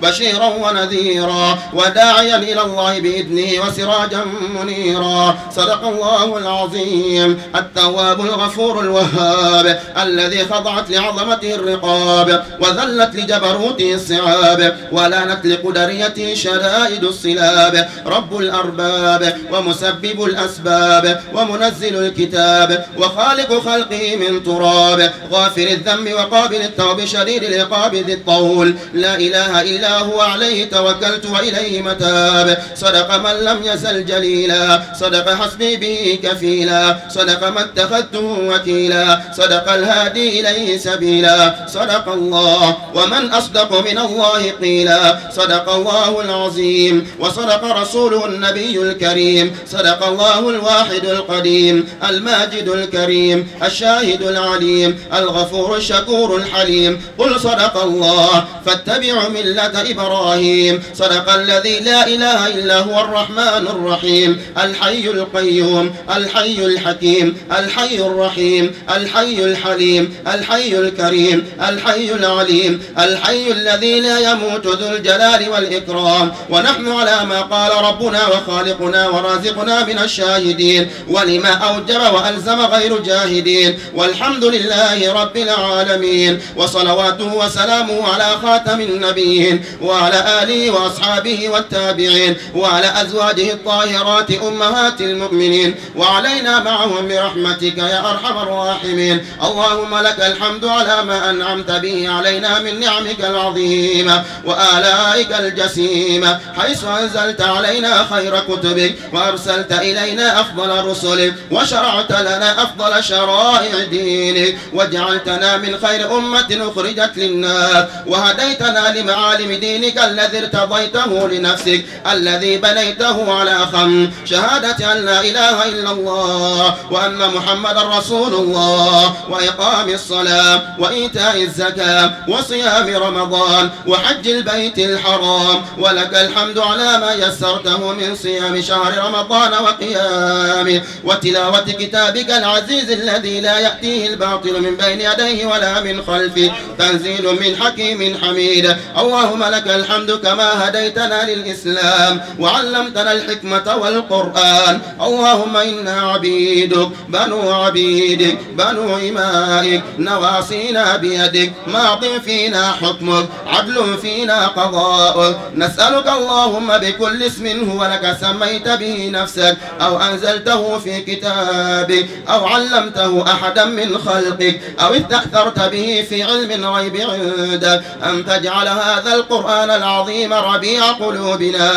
بشيرا ونذيرا وداعيا إلى الله بإذنه وسراجا منيرا صدق الله العظيم التواب الغفور الوهاب الذي خضعت لعظمته الرقاب وذلت لجبروته الصعاب ولانت لقدريته شدائد الصلاب رب الأرباب ومسبب الأسباب ومنزل الكتاب وخالق خلقه من تراب غافر الذنب وقابل التوب شديد العقاب ذي الطول لا إله إلا هو عليه توكلت وإليه متاب صدق من لم يزل جليلا صدق حسبي به كفيلا صدق ما اتخذته وكيلا صدق الهادي إليه سبيلا صدق الله ومن أصدق من الله قيلا صدق الله العظيم وصدق رسوله النبي الكريم صدق الله الواحد القديم الماجد الكريم الشاهد العليم الغفور الشكور الحليم قل صدق الله فاتبعوا ملة إبراهيم صدق الذي لا إله إلا هو الرحمن الرحيم الحي القيوم الحي الحكيم الحي الرحيم الحي الحليم الحي الكريم الحي العليم الحي الذي لا يموت ذو الجلال والإكرام ونحن على ما قال ربنا وخالقنا ورازقنا من الشاهدين ولما أوجب وألزم غير جاهدين والحمد لله رب العالمين وصلواته وسلامه على خاتم النبيين وعلى آله وأصحابه والتابعين وعلى أزواجه الطاهرات أمهات المؤمنين وعلينا معهم برحمتك يا أرحم الراحمين اللهم لك الحمد على ما أنعمت به علينا من نعمك العظيمة وآلائك الجسيمة حيث أنزلت علينا خير كتبك وأرسلت إلينا أفضل رسلك وشرعت لنا أفضل شرائع دينك وجعلتنا من خير أمة أخرجت للناس وهديتنا لمعالم دينك الذي ارتضيته لنفسك الذي بنيته على خم شهادة أن لا إله إلا الله وأن محمدا رسول الله وإقام الصلاة وإيتاء الزكاة وصيام رمضان وحج البيت الحرام ولك الحمد على ما يسرته من صيام شهر رمضان وقيامه وتلاوة كتابك العزيز الذي لا يأتيه الباطل من بين يديه ولا من خلفه تنزيل من حكيم حميد اللهم لك الحمد كما هديتنا للإسلام وعلمتنا الحكمة والقرآن اللهم إنا عبيدك بنو عبيدك بنو إمائك نواصينا بيدك ماض فينا حكمك عدل فينا قضاؤك نسألك اللهم بكل اسم هو لك سميت به نفسك أو أنزلته في كتابك أو علمته أحدا من خلقك أو استأثرت به في علم الغيب عندك أن تجعل هذا القرآن العظيم ربيع قلوبنا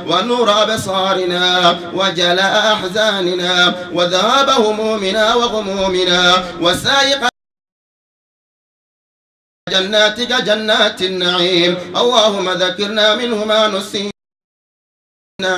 ونور أبصارنا وجلاء أحزاننا وذهاب همومنا وغمومنا وسائق جناتك جنات النعيم. اللهم ذكرنا منه ما نسينا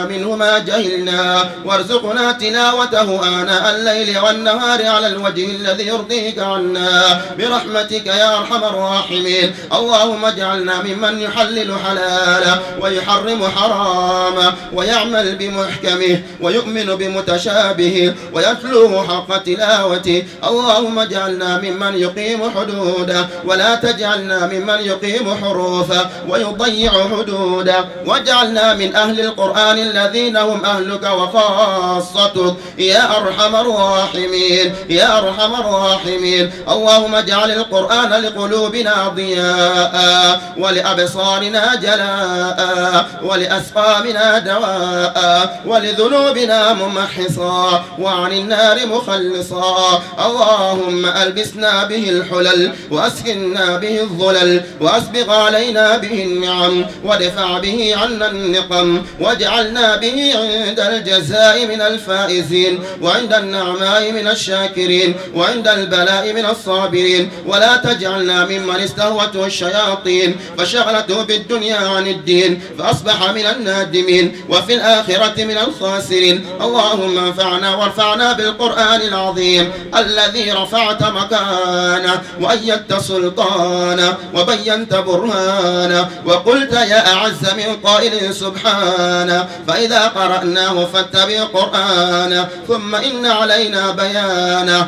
منه ما جهلنا، وارزقنا تلاوته آناء الليل والنهار على الوجه الذي يرضيك عنا برحمتك يا أرحم الراحمين. اللهم اجعلنا ممن يحلل حلالا ويحرم حراما ويعمل بمحكمه ويؤمن بمتشابهه ويتلوه حق تلاوته. اللهم اجعلنا ممن يقيم حدوده ولا تجعلنا ممن يقيم حروفه ويضيع حدوده، واجعلنا من أهل القرآن الذين هم أهلك وخاصتك يا أرحم الراحمين يا أرحم الراحمين. اللهم اجعل القرآن لقلوبنا ضياء ولأبصارنا جلاء ولأسقامنا دواء ولذنوبنا ممحصا وعن النار مخلصا. اللهم ألبسنا به الحلل وأسكننا به الظلل وأسبغ علينا به النعم ودفع به عنا النقم، واجعلنا به عند الجزاء من الفائزين وعند النعماء من الشاكرين وعند البلاء من الصابرين، ولا تجعلنا ممن استهوته الشياطين فشغلته بالدنيا عن الدين فأصبح من النادمين وفي الآخرة من الخاسرين. اللهم انفعنا وارفعنا بالقرآن العظيم الذي رفعت مكانه وأيدت سلطانه وبينت برهانه وقلت يا أعز من قائل سبحانه، فإذا قرأناه فاتبع قرآنه ثم إن علينا بيانه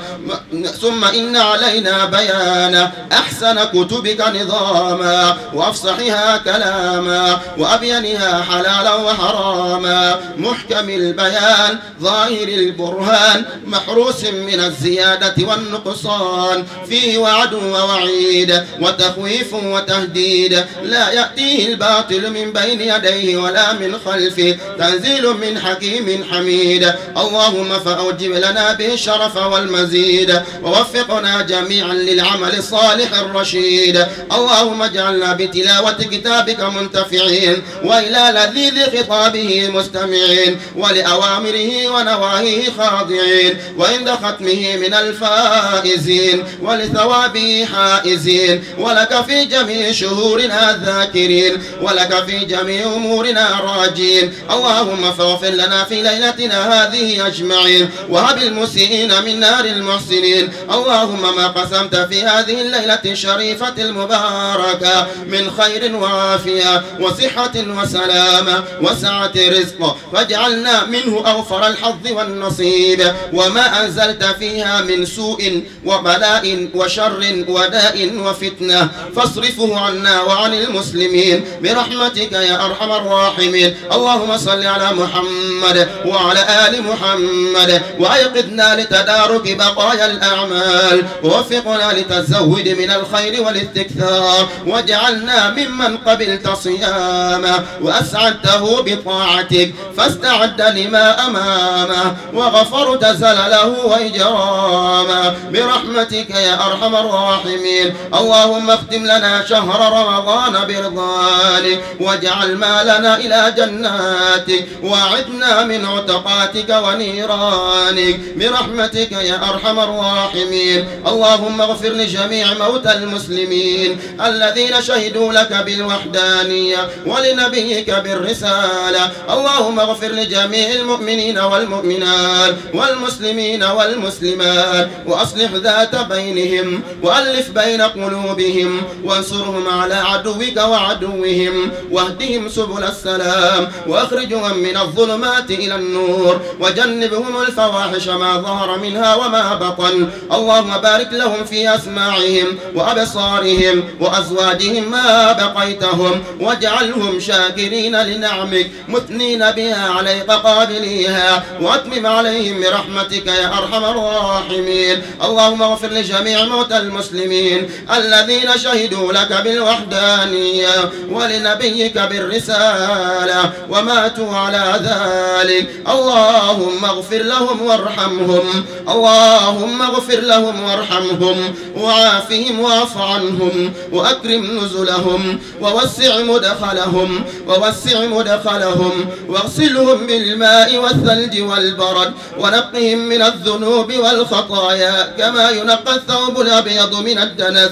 ثم إن علينا بيانه. أحسن كتبك نظاما وأفصحها كلاما وأبينها حلالا وحراما، محكم البيان ظاهر البرهان محروس من الزيادة والنقصان، فيه وعد ووعيد وتخويف وتهديد، لا يأتيه الباطل من بين يديه ولا من خلفه، تنزيل من حكيم حميد. اللهم فأوجب لنا به الشرف والمزيد ووفقنا جميعا للعمل الصالح الرشيد. اللهم اجعلنا بتلاوة كتابك منتفعين وإلى لذيذ خطابه مستمعين ولأوامره ونواهيه خاضعين وعند ختمه من الفائزين ولثوابه حائزين، ولك في جميع شهورنا ذاكرين ولك في جميع أمورنا راجين. اللهم فاغفر لنا في ليلتنا هذه أجمعين وهب المسيئين من نار المحسنين. اللهم ما قسمت في هذه الليلة الشريفة المباركة من خير وعافية وصحة وسلامة وسعة رزق فاجعلنا منه أوفر الحظ والنصيب، وما أنزلت فيها من سوء وبلاء وشر وداء وفتنة فاصرفه عنا وعن المسلمين برحمتك يا أرحم الراحمين. اللهم صل على محمد وعلى آل محمد وأيقظنا لتدارك بقايا الأعمال ووفقنا لتزود من الخير والاستكثار، واجعلنا ممن قبلت صيامه وأسعدته بطاعتك فاستعد لما أمامه وغفرت زلله وإجرامه برحمتك يا أرحم الراحمين. اللهم اختم لنا شهر رمضان برضوانك واجعل مالنا إلى جناتك وأعدنا من عتقاتك ونيرانك برحمتك يا أرحم الراحمين. اللهم اغفر لجميع موتى المسلمين الذين شهدوا لك بالوحدانية ولنبيك بالرسالة. اللهم اغفر لجميع المؤمنين والمؤمنات والمسلمين والمسلمات وأصلح ذات بينهم وألف بين قلوبهم وانصرهم على عدوك وعدوهم واهدهم سبل السلام وأخرجهم من الظلمات إلى النور وجنبهم الفواحش ما ظهر منها وما بطن. اللهم بارك لهم في أسماعهم وأبصارهم وأزواجهم ما بقيتهم واجعلهم شاكرين لنعمك مثنين بها عليك قابليها وأتمم عليهم برحمتك يا أرحم الراحمين. اللهم اغفر لجميع موتى المسلمين الذين شهدوا لك بالوحدانية ولنبيك بالرسالة وماتوا على ذلك. اللهم اغفر لهم وارحمهم، اللهم اغفر لهم وارحمهم وعافهم واعف عنهم وأكرم نزلهم ووسع مدخلهم ووسع مدخلهم واغسلهم بالماء والثلج والبرد ونقهم من الذنوب والخطايا كما ينقى الثوب الأبيض من الدنس.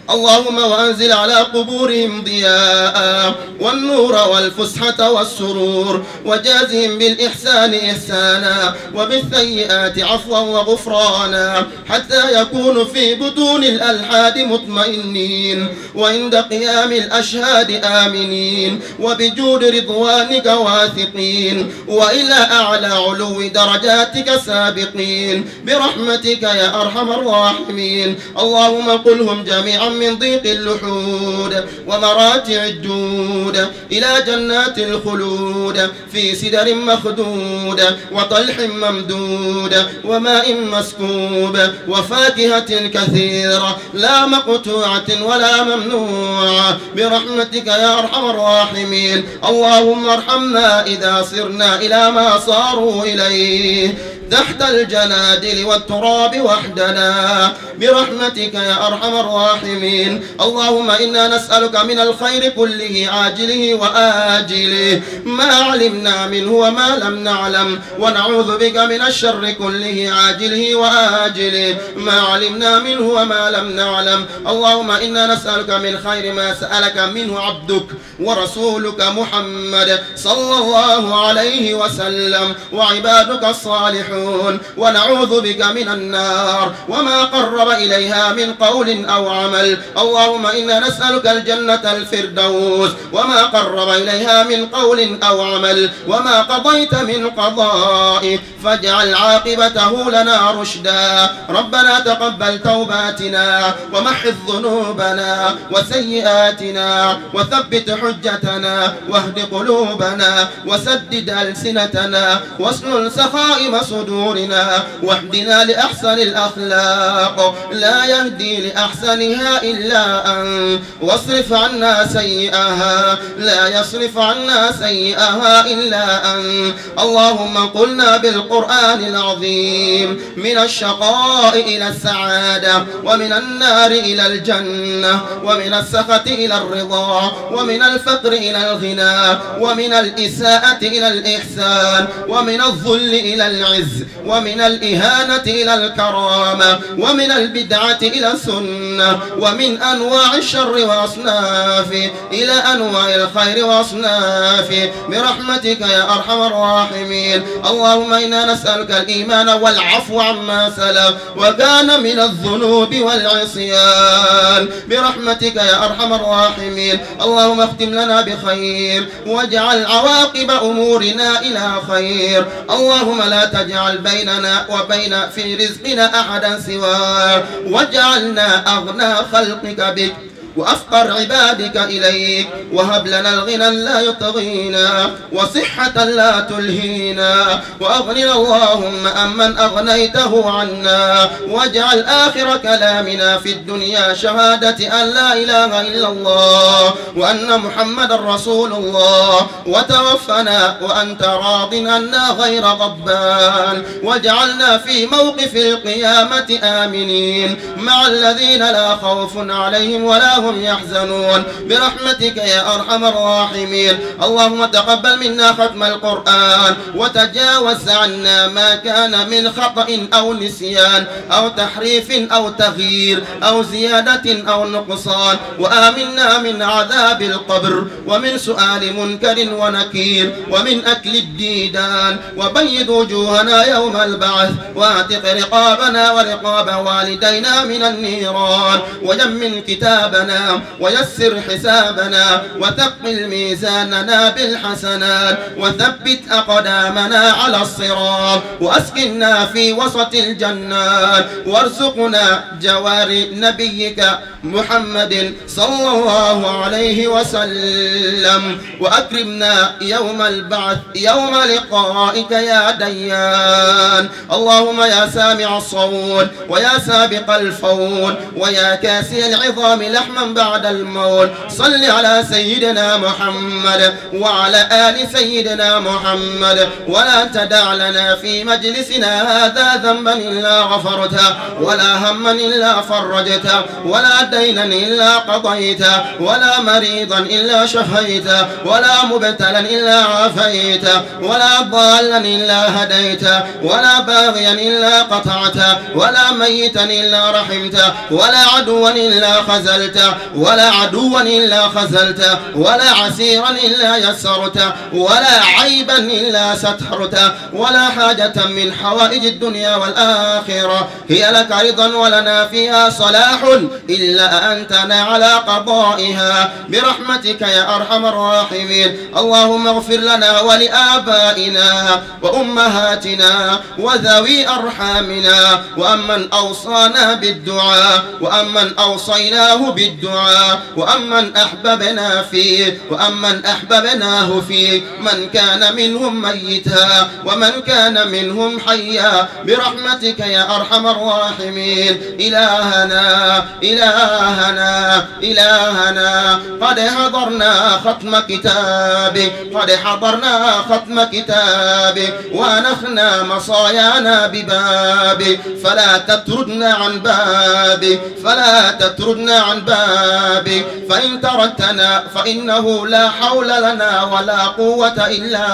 اللهم وأنزل على قبورهم ضياء والنور والفسحة والسرور، وجازهم بالإحسان إحسانا وبالسيئات عفوا وغفرانا، حتى يكونوا في بطون الألحاد مطمئنين، وعند قيام الأشهاد آمنين، وبجود رضوانك واثقين، وإلى أعلى علو درجاتك سابقين، برحمتك يا أرحم الراحمين. اللهم قلهم جميعا من ضيق اللحود ومراتع الدود إلى جنات الخلود، في سدر مخدود وطلح ممدود وماء مسكوب وفاكهة كثيرة لا مقطوعة ولا ممنوعة، برحمتك يا أرحم الراحمين. اللهم ارحمنا إذا صرنا إلى ما صاروا إليه تحت الجنادل والتراب وحدنا، برحمتك يا أرحم الراحمين. اللهم إنا نسألك من الخير كله عاجله وآجله ما علمنا منه وما لم نعلم، ونعوذ بك من الشر كله عاجله وآجله ما علمنا منه وما لم نعلم. اللهم إنا نسألك من خير ما سألك منه عبدك ورسولك محمد صلى الله عليه وسلم وعبادك الصالحون، ونعوذ بك من النار وما قرب إليها من قول أو عمل. اللهم إنا نسألك الجنة الفردوس وما قرب إليها من قول أو عمل، وما قضيت من قضاء فاجعل عاقبته لنا رشدا. ربنا تقبل توباتنا ومحض ذنوبنا وسيئاتنا، وثبت حجتنا واهد قلوبنا وسدد ألسنتنا واسلل سخائم صدورنا، واهدنا لأحسن الأخلاق لا يهدي لأحسنها إلا أنت، واصرف عنا سيئها لا يصرف عنا سيئها إلا أنت. اللهم قلنا بالقرآن العظيم من الشقاء إلى السعادة، ومن النار إلى الجنة، ومن السخط إلى الرضا، ومن الفقر إلى الغنى، ومن الإساءة إلى الإحسان، ومن الذل إلى العز، ومن الإهانة إلى الكرامة، ومن البدعة إلى السنة، ومن أنواع الشر وأصنافه إلى أنواع الخير وأصنافه، برحمتك يا أرحم الراحمين. اللهم إنا نسألك الإيمان والعفو عما سلف وكان من الذنوب والعصيان، برحمتك يا أرحم الراحمين. اللهم اختم لنا بخير واجعل عواقب أمورنا إلى خير. اللهم لا تجعل بيننا وبين في رزقنا أحدا سواك، واجعلنا أغنى خلقك بك وأفقر عبادك إليك، وهب لنا الغنى لا يطغينا وصحة لا تلهينا، وأغننا اللهم أمن أغنيته عنا، واجعل آخر كلامنا في الدنيا شهادة أن لا إله إلا الله وأن محمدا رسول الله، وتوفنا وأنت راض عنا غير غضبان، واجعلنا في موقف القيامة آمنين مع الذين لا خوف عليهم ولا هم يحزنون، برحمتك يا أرحم الراحمين. اللهم تقبل منا ختم القرآن، وتجاوز عنا ما كان من خطأ أو نسيان أو تحريف أو تغيير أو زيادة أو نقصان، وآمنا من عذاب القبر ومن سؤال منكر ونكير ومن أكل الديدان، وبيض وجوهنا يوم البعث، واعتق رقابنا ورقاب والدينا من النيران، ويمن كتابنا ويسر حسابنا، وثقل ميزاننا بالحسنات، وثبت أقدامنا على الصراط، وأسكننا في وسط الجنات، وارزقنا جوار نبيك محمد صلى الله عليه وسلم، وأكرمنا يوم البعث يوم لقائك يا ديان. اللهم يا سامع الصوت ويا سابق الفوت ويا كاسي العظام لحما بعد الموت. صل على سيدنا محمد وعلى آل سيدنا محمد، ولا تدع لنا في مجلسنا هذا ذنبا إلا غفرته، ولا هما إلا فرجته، ولا دينا إلا قضيته، ولا مريضا إلا شفيته، ولا مبتلا إلا عافيته، ولا ضالا إلا هديته، ولا باغيا إلا قطعته، ولا ميتا إلا رحمته، ولا عدوا إلا خزلته، ولا عدوا إلا خزلته، ولا عسيرا إلا يسرته، ولا عيبا إلا سترته، ولا حاجة من حوائج الدنيا والآخرة هي لك رضا ولنا فيها صلاح إلا أنتنا على قضائها برحمتك يا أرحم الراحمين. اللهم اغفر لنا ولآبائنا وأمهاتنا وذوي أرحامنا وأمن أوصانا بالدعاء وأمن أوصيناه بالدعاء وأمن أحببنا فيه وأمن أحببناه فيه، من كان منهم ميتا ومن كان منهم حيا برحمتك يا أرحم الراحمين. إلهنا إلهنا إلهنا قد حضرنا ختم كتابك، قد حضرنا ختم كتابك ونخنا مصايانا ببابك، فلا تطردنا عن بابك، فلا تطردنا عن بابك، فإن تركتنا فإنه لا حول لنا ولا قوة إلا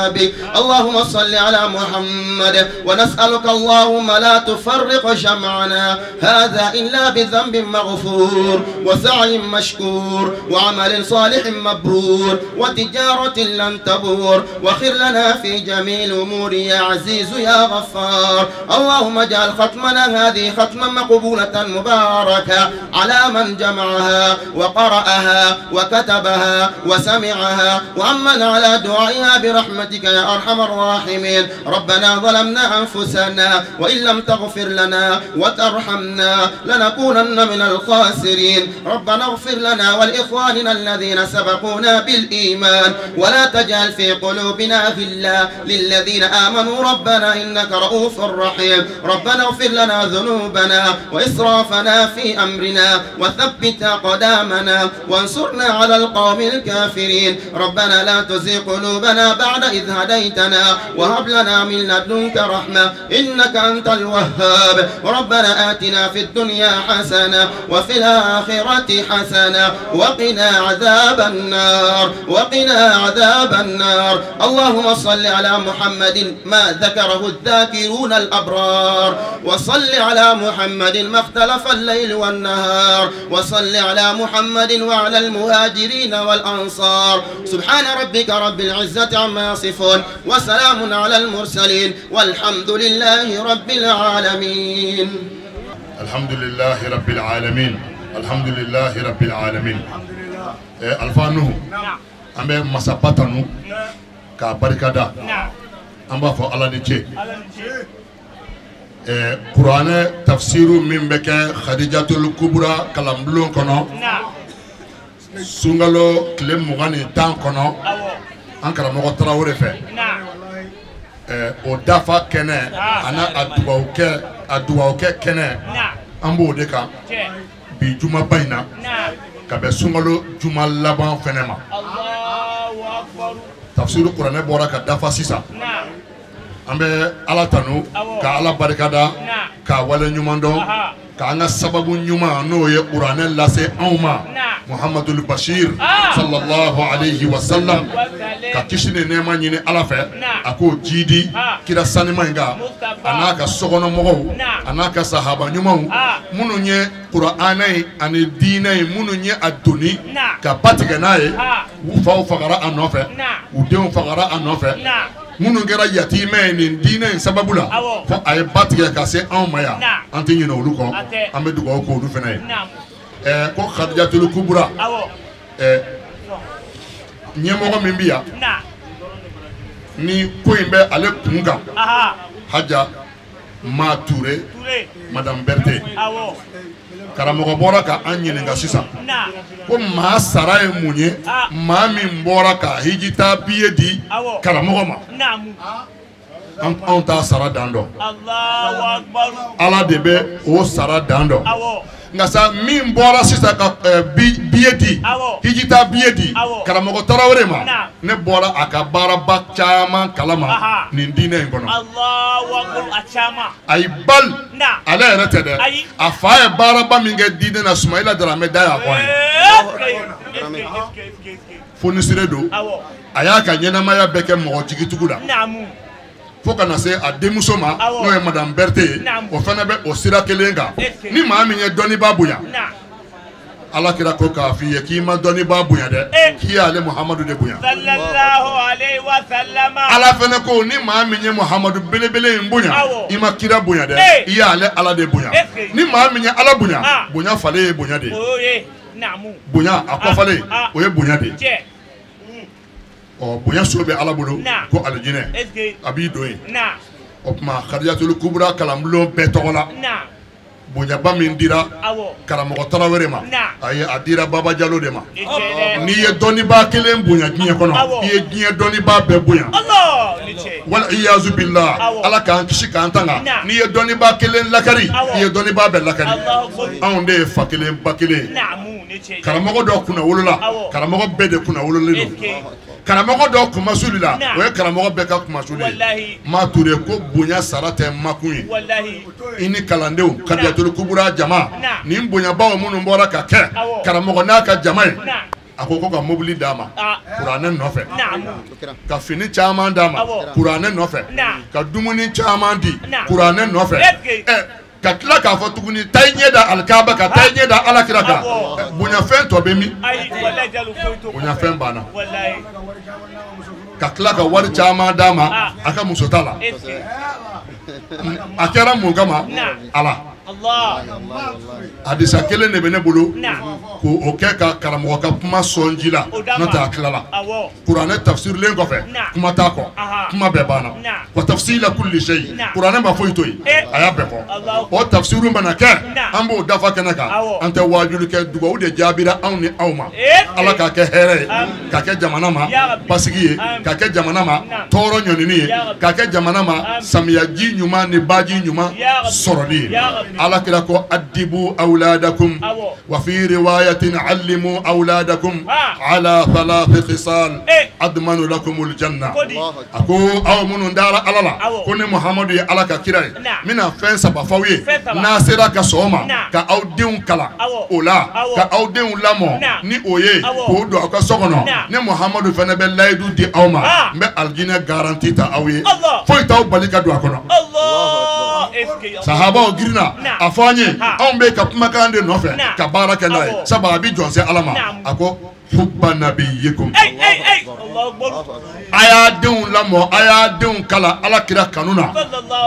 بك. اللهم صل على محمد، ونسألك اللهم لا تفرق جمعنا هذا إلا بذنب مغفور وسعي مشكور وعمل صالح مبرور وتجارة لن تبور، وخير لنا في جميع الأمور يا عزيز يا غفار. اللهم اجعل ختمنا هذه ختما مقبولة مباركة على من جمعها وقرأها وكتبها وسمعها وأمن على دعائها برحمتك يا أرحم الراحمين. ربنا ظلمنا أنفسنا وإن لم تغفر لنا وترحمنا لنكونن من الخاسرين. ربنا اغفر لنا ولإخواننا الذين سبقونا بالإيمان ولا تجعل في قلوبنا غلا للذين آمنوا ربنا إنك رؤوف رحيم. ربنا اغفر لنا ذنوبنا وإسرافنا في أمرنا وثبت أقدامنا وانصرنا على القوم الكافرين. ربنا لا تزغ قلوبنا بعد إذ هديتنا وهب لنا من لدنك رحمة إنك أنت الوهاب. ربنا آتنا في الدنيا حسنة وفي الآخرة حسنة وقنا عذاب النار، وقنا عذاب النار. اللهم صل على محمد ما ذكره الذاكرون الأبرار، وصل على محمد ما اختلف الليل والنهار، وصل على محمد وعلى المهاجرين والأنصار. سبحان ربك رب العزة عما يصفون وسلام على المرسلين والحمد لله رب العالمين. الحمد لله رب العالمين، الحمد لله رب العالمين. Alpha Nuhu, an bɛ masaba tanu k'a barikada, an b'a fɔ Ala ni ce. Kuranɛ tafsiru min bɛ kɛ Khadijatul Kubra kalanbulon kɔnɔ sunkalo tile 21 kɔnɔ an karamɔgɔ Tarawele fɛ, o dafa kɛnɛ ani a dugawukɛ kɛnɛ an b'o de kan bi jumaba in na ka bɛn sunkalo juma laban fɛnɛ ma. Tafsiru kuranɛ bɔra ka dafa sisan. An bɛ Ala tanu ka Ala barikada k'a wale ɲuman dɔn k'an ka sababu ɲuman n'o ye kuranɛ lase anw ma Muhammadul Bashir sallallahu alayhi wa sallam, ka kisi ni nɛɛma ɲini Ala fɛ a k'o jidi kira sanima in kan a n'a ka sokɔnɔmɔgɔw a n'a ka sahaba ɲumanw minnu ye kuranɛ in ani diinɛ in minnu ye a doni ka ba tigɛ n'a ye, u faw fagara a nɔfɛ, u denw fagara a nɔfɛ, minnu kɛra yatimɛ ye nin diinɛ in sababu la fo a ye ba tigɛ ka se anw ma yan, an tɛ ɲinɛ olu kɔ, an bɛ dugawu k'olu fana ye. Ko Khadijatul Kubra ɲɛmɔgɔ min bɛ yan ni ko in bɛ ale kun kan, Haja Ma Ture, Madame Berthe, karamɔgɔ bɔra ka an ɲininka sisan ko maa sara ye mun ye, maa min bɔra ka hijita biye di karamɔgɔ ma. Anw t'a sara dan dɔn. Ala de bɛ o sara dan dɔn. Nka sa min bɔra sisan ka billet di, hijita billet di karamɔgɔ Tarawele ma, ne bɔra a ka baaraba caman kalama nin diinɛ in kɔnɔ. Ayi bal ale yɛrɛ tɛ dɛ, a fa ye baaraba min kɛ diinɛ na, Sumayila Daramɛ da y'a fɔ an ye. Fonisire don, a y'a ka ɲɛnamaya bɛɛ kɛ mɔgɔ jigitugu la. Fo ka na se a denmuso ma, n'o ye madame Berthe ye, o fana bɛ o sira kelen kan. Ni maa min ye dɔnnibaa bonya, Ala kira ko k'a f'i ye k'i ma dɔnnibaa bonya dɛ, k'i y'ale Muhamadu de bonya. Ala fana ko ni maa min ye Muhamadu belebele in bonya, i ma kira bonya dɛ, i y'ale Ala de bonya. Ni maa min ye Ala bonya, bonya falen ye bonya de ye. Bonya a kɔfalen o ye bonya de ye. Ɔ bonya so bɛ Ala bolo ko alijinɛ a b'i don yen. O tuma Kadijatul Kubra kalanbulon bɛɛ tɔgɔ la, bonyaba min dira karamɔgɔ Tarawele ma, ayi a dira Baba Jalo de ma. N'i ye dɔnnibaa kelen bonya diɲɛ kɔnɔ, i ye diɲɛ dɔnnibaa bɛɛ bonya. Wal iyazu billah, Ala k'an kisi k'an tanga. N'i ye dɔnnibaa kelen lakari, i ye dɔnnibaa bɛɛ lakari. Anw de ye fa kelen ba kelen. Karamɔgɔ dɔ kunna wolola, karamɔgɔ bɛɛ de kunna wololen don. Karamɔgɔ dɔ kumasuli la, o ye karamɔgɔ bɛɛ ka kumasuli ye. Ma Ture ko bonya sara tɛ makun ye. I ni kalandenw Kadijatul Kubra jama, nin bonyabaw minnu bɔra ka kɛ karamɔgɔ n'a ka jama ye, a ko ka mobili d'a ma kuranɛ nɔfɛ, ka fini caman d'a ma kuranɛ nɔfɛ, ka dumuni caman di kuranɛ nɔfɛ, ka tila k'a fɔ tuguni taa i ɲɛ da alikaba kan, taa i ɲɛ da alakira kan. Bonyafɛn tɔ bɛ min? Bonyafɛn banna. Ka tila ka wari caman d'a ma a ka muso ta la. A kɛra mun kama? Ala. Hadisa kelen de bɛ ne bolo k'o kɛ ka karamɔgɔ ka kuma sɔn ji la, n'o tɛ a tilala. Kuranɛ tafsirilen kɔfɛ, kuma t'a kɔ, kuma bɛɛ banna. Wa tafsila kulli shay, kuranɛ ma foyi to yen, a y'a bɛɛ fɔ. O tafsiru mana kɛ, an b'o dafa kɛnɛ kan. An tɛ waajuli kɛ, dugawu de jaabira anw ni aw ma. Ala k'a kɛ hɛrɛ ye, k'a kɛ jamana ma basigi ye, k'a kɛ jamana ma tɔɔrɔ ɲɔnini ye, k'a kɛ jamana ma samiyaji ɲuman ni baji ɲuman sɔrɔli ye. Ala kira ko adibu awladakum wa fi riwayatin allimu awladakum ala thalathi khisal admanu lakumul janna. A ko aw minnu dara Ala la, ko ni Muhamadu ye Ala ka kira ye, n bɛna fɛn saba f'aw ye, n'a sera ka sɔn o ma, ka aw denw kalan o la, ka aw denw lamɔ ni o ye, k'o don aw ka so kɔnɔ. Ne Muhamadu fana bɛ layidu di aw ma, n bɛ alijinɛ garanti ta aw ye, foyi t'aw bali ka don a kɔnɔ. Sahabaw girinna a fɔ an ye, anw bɛ ka kumakan de nɔfɛ ka baara kɛ n'a ye, sabu a bɛ jɔn se Ala ma. A ko hubba nabiyyikum, a y'a denw lamɔ, a y'a denw kalan Ala kira kanu na.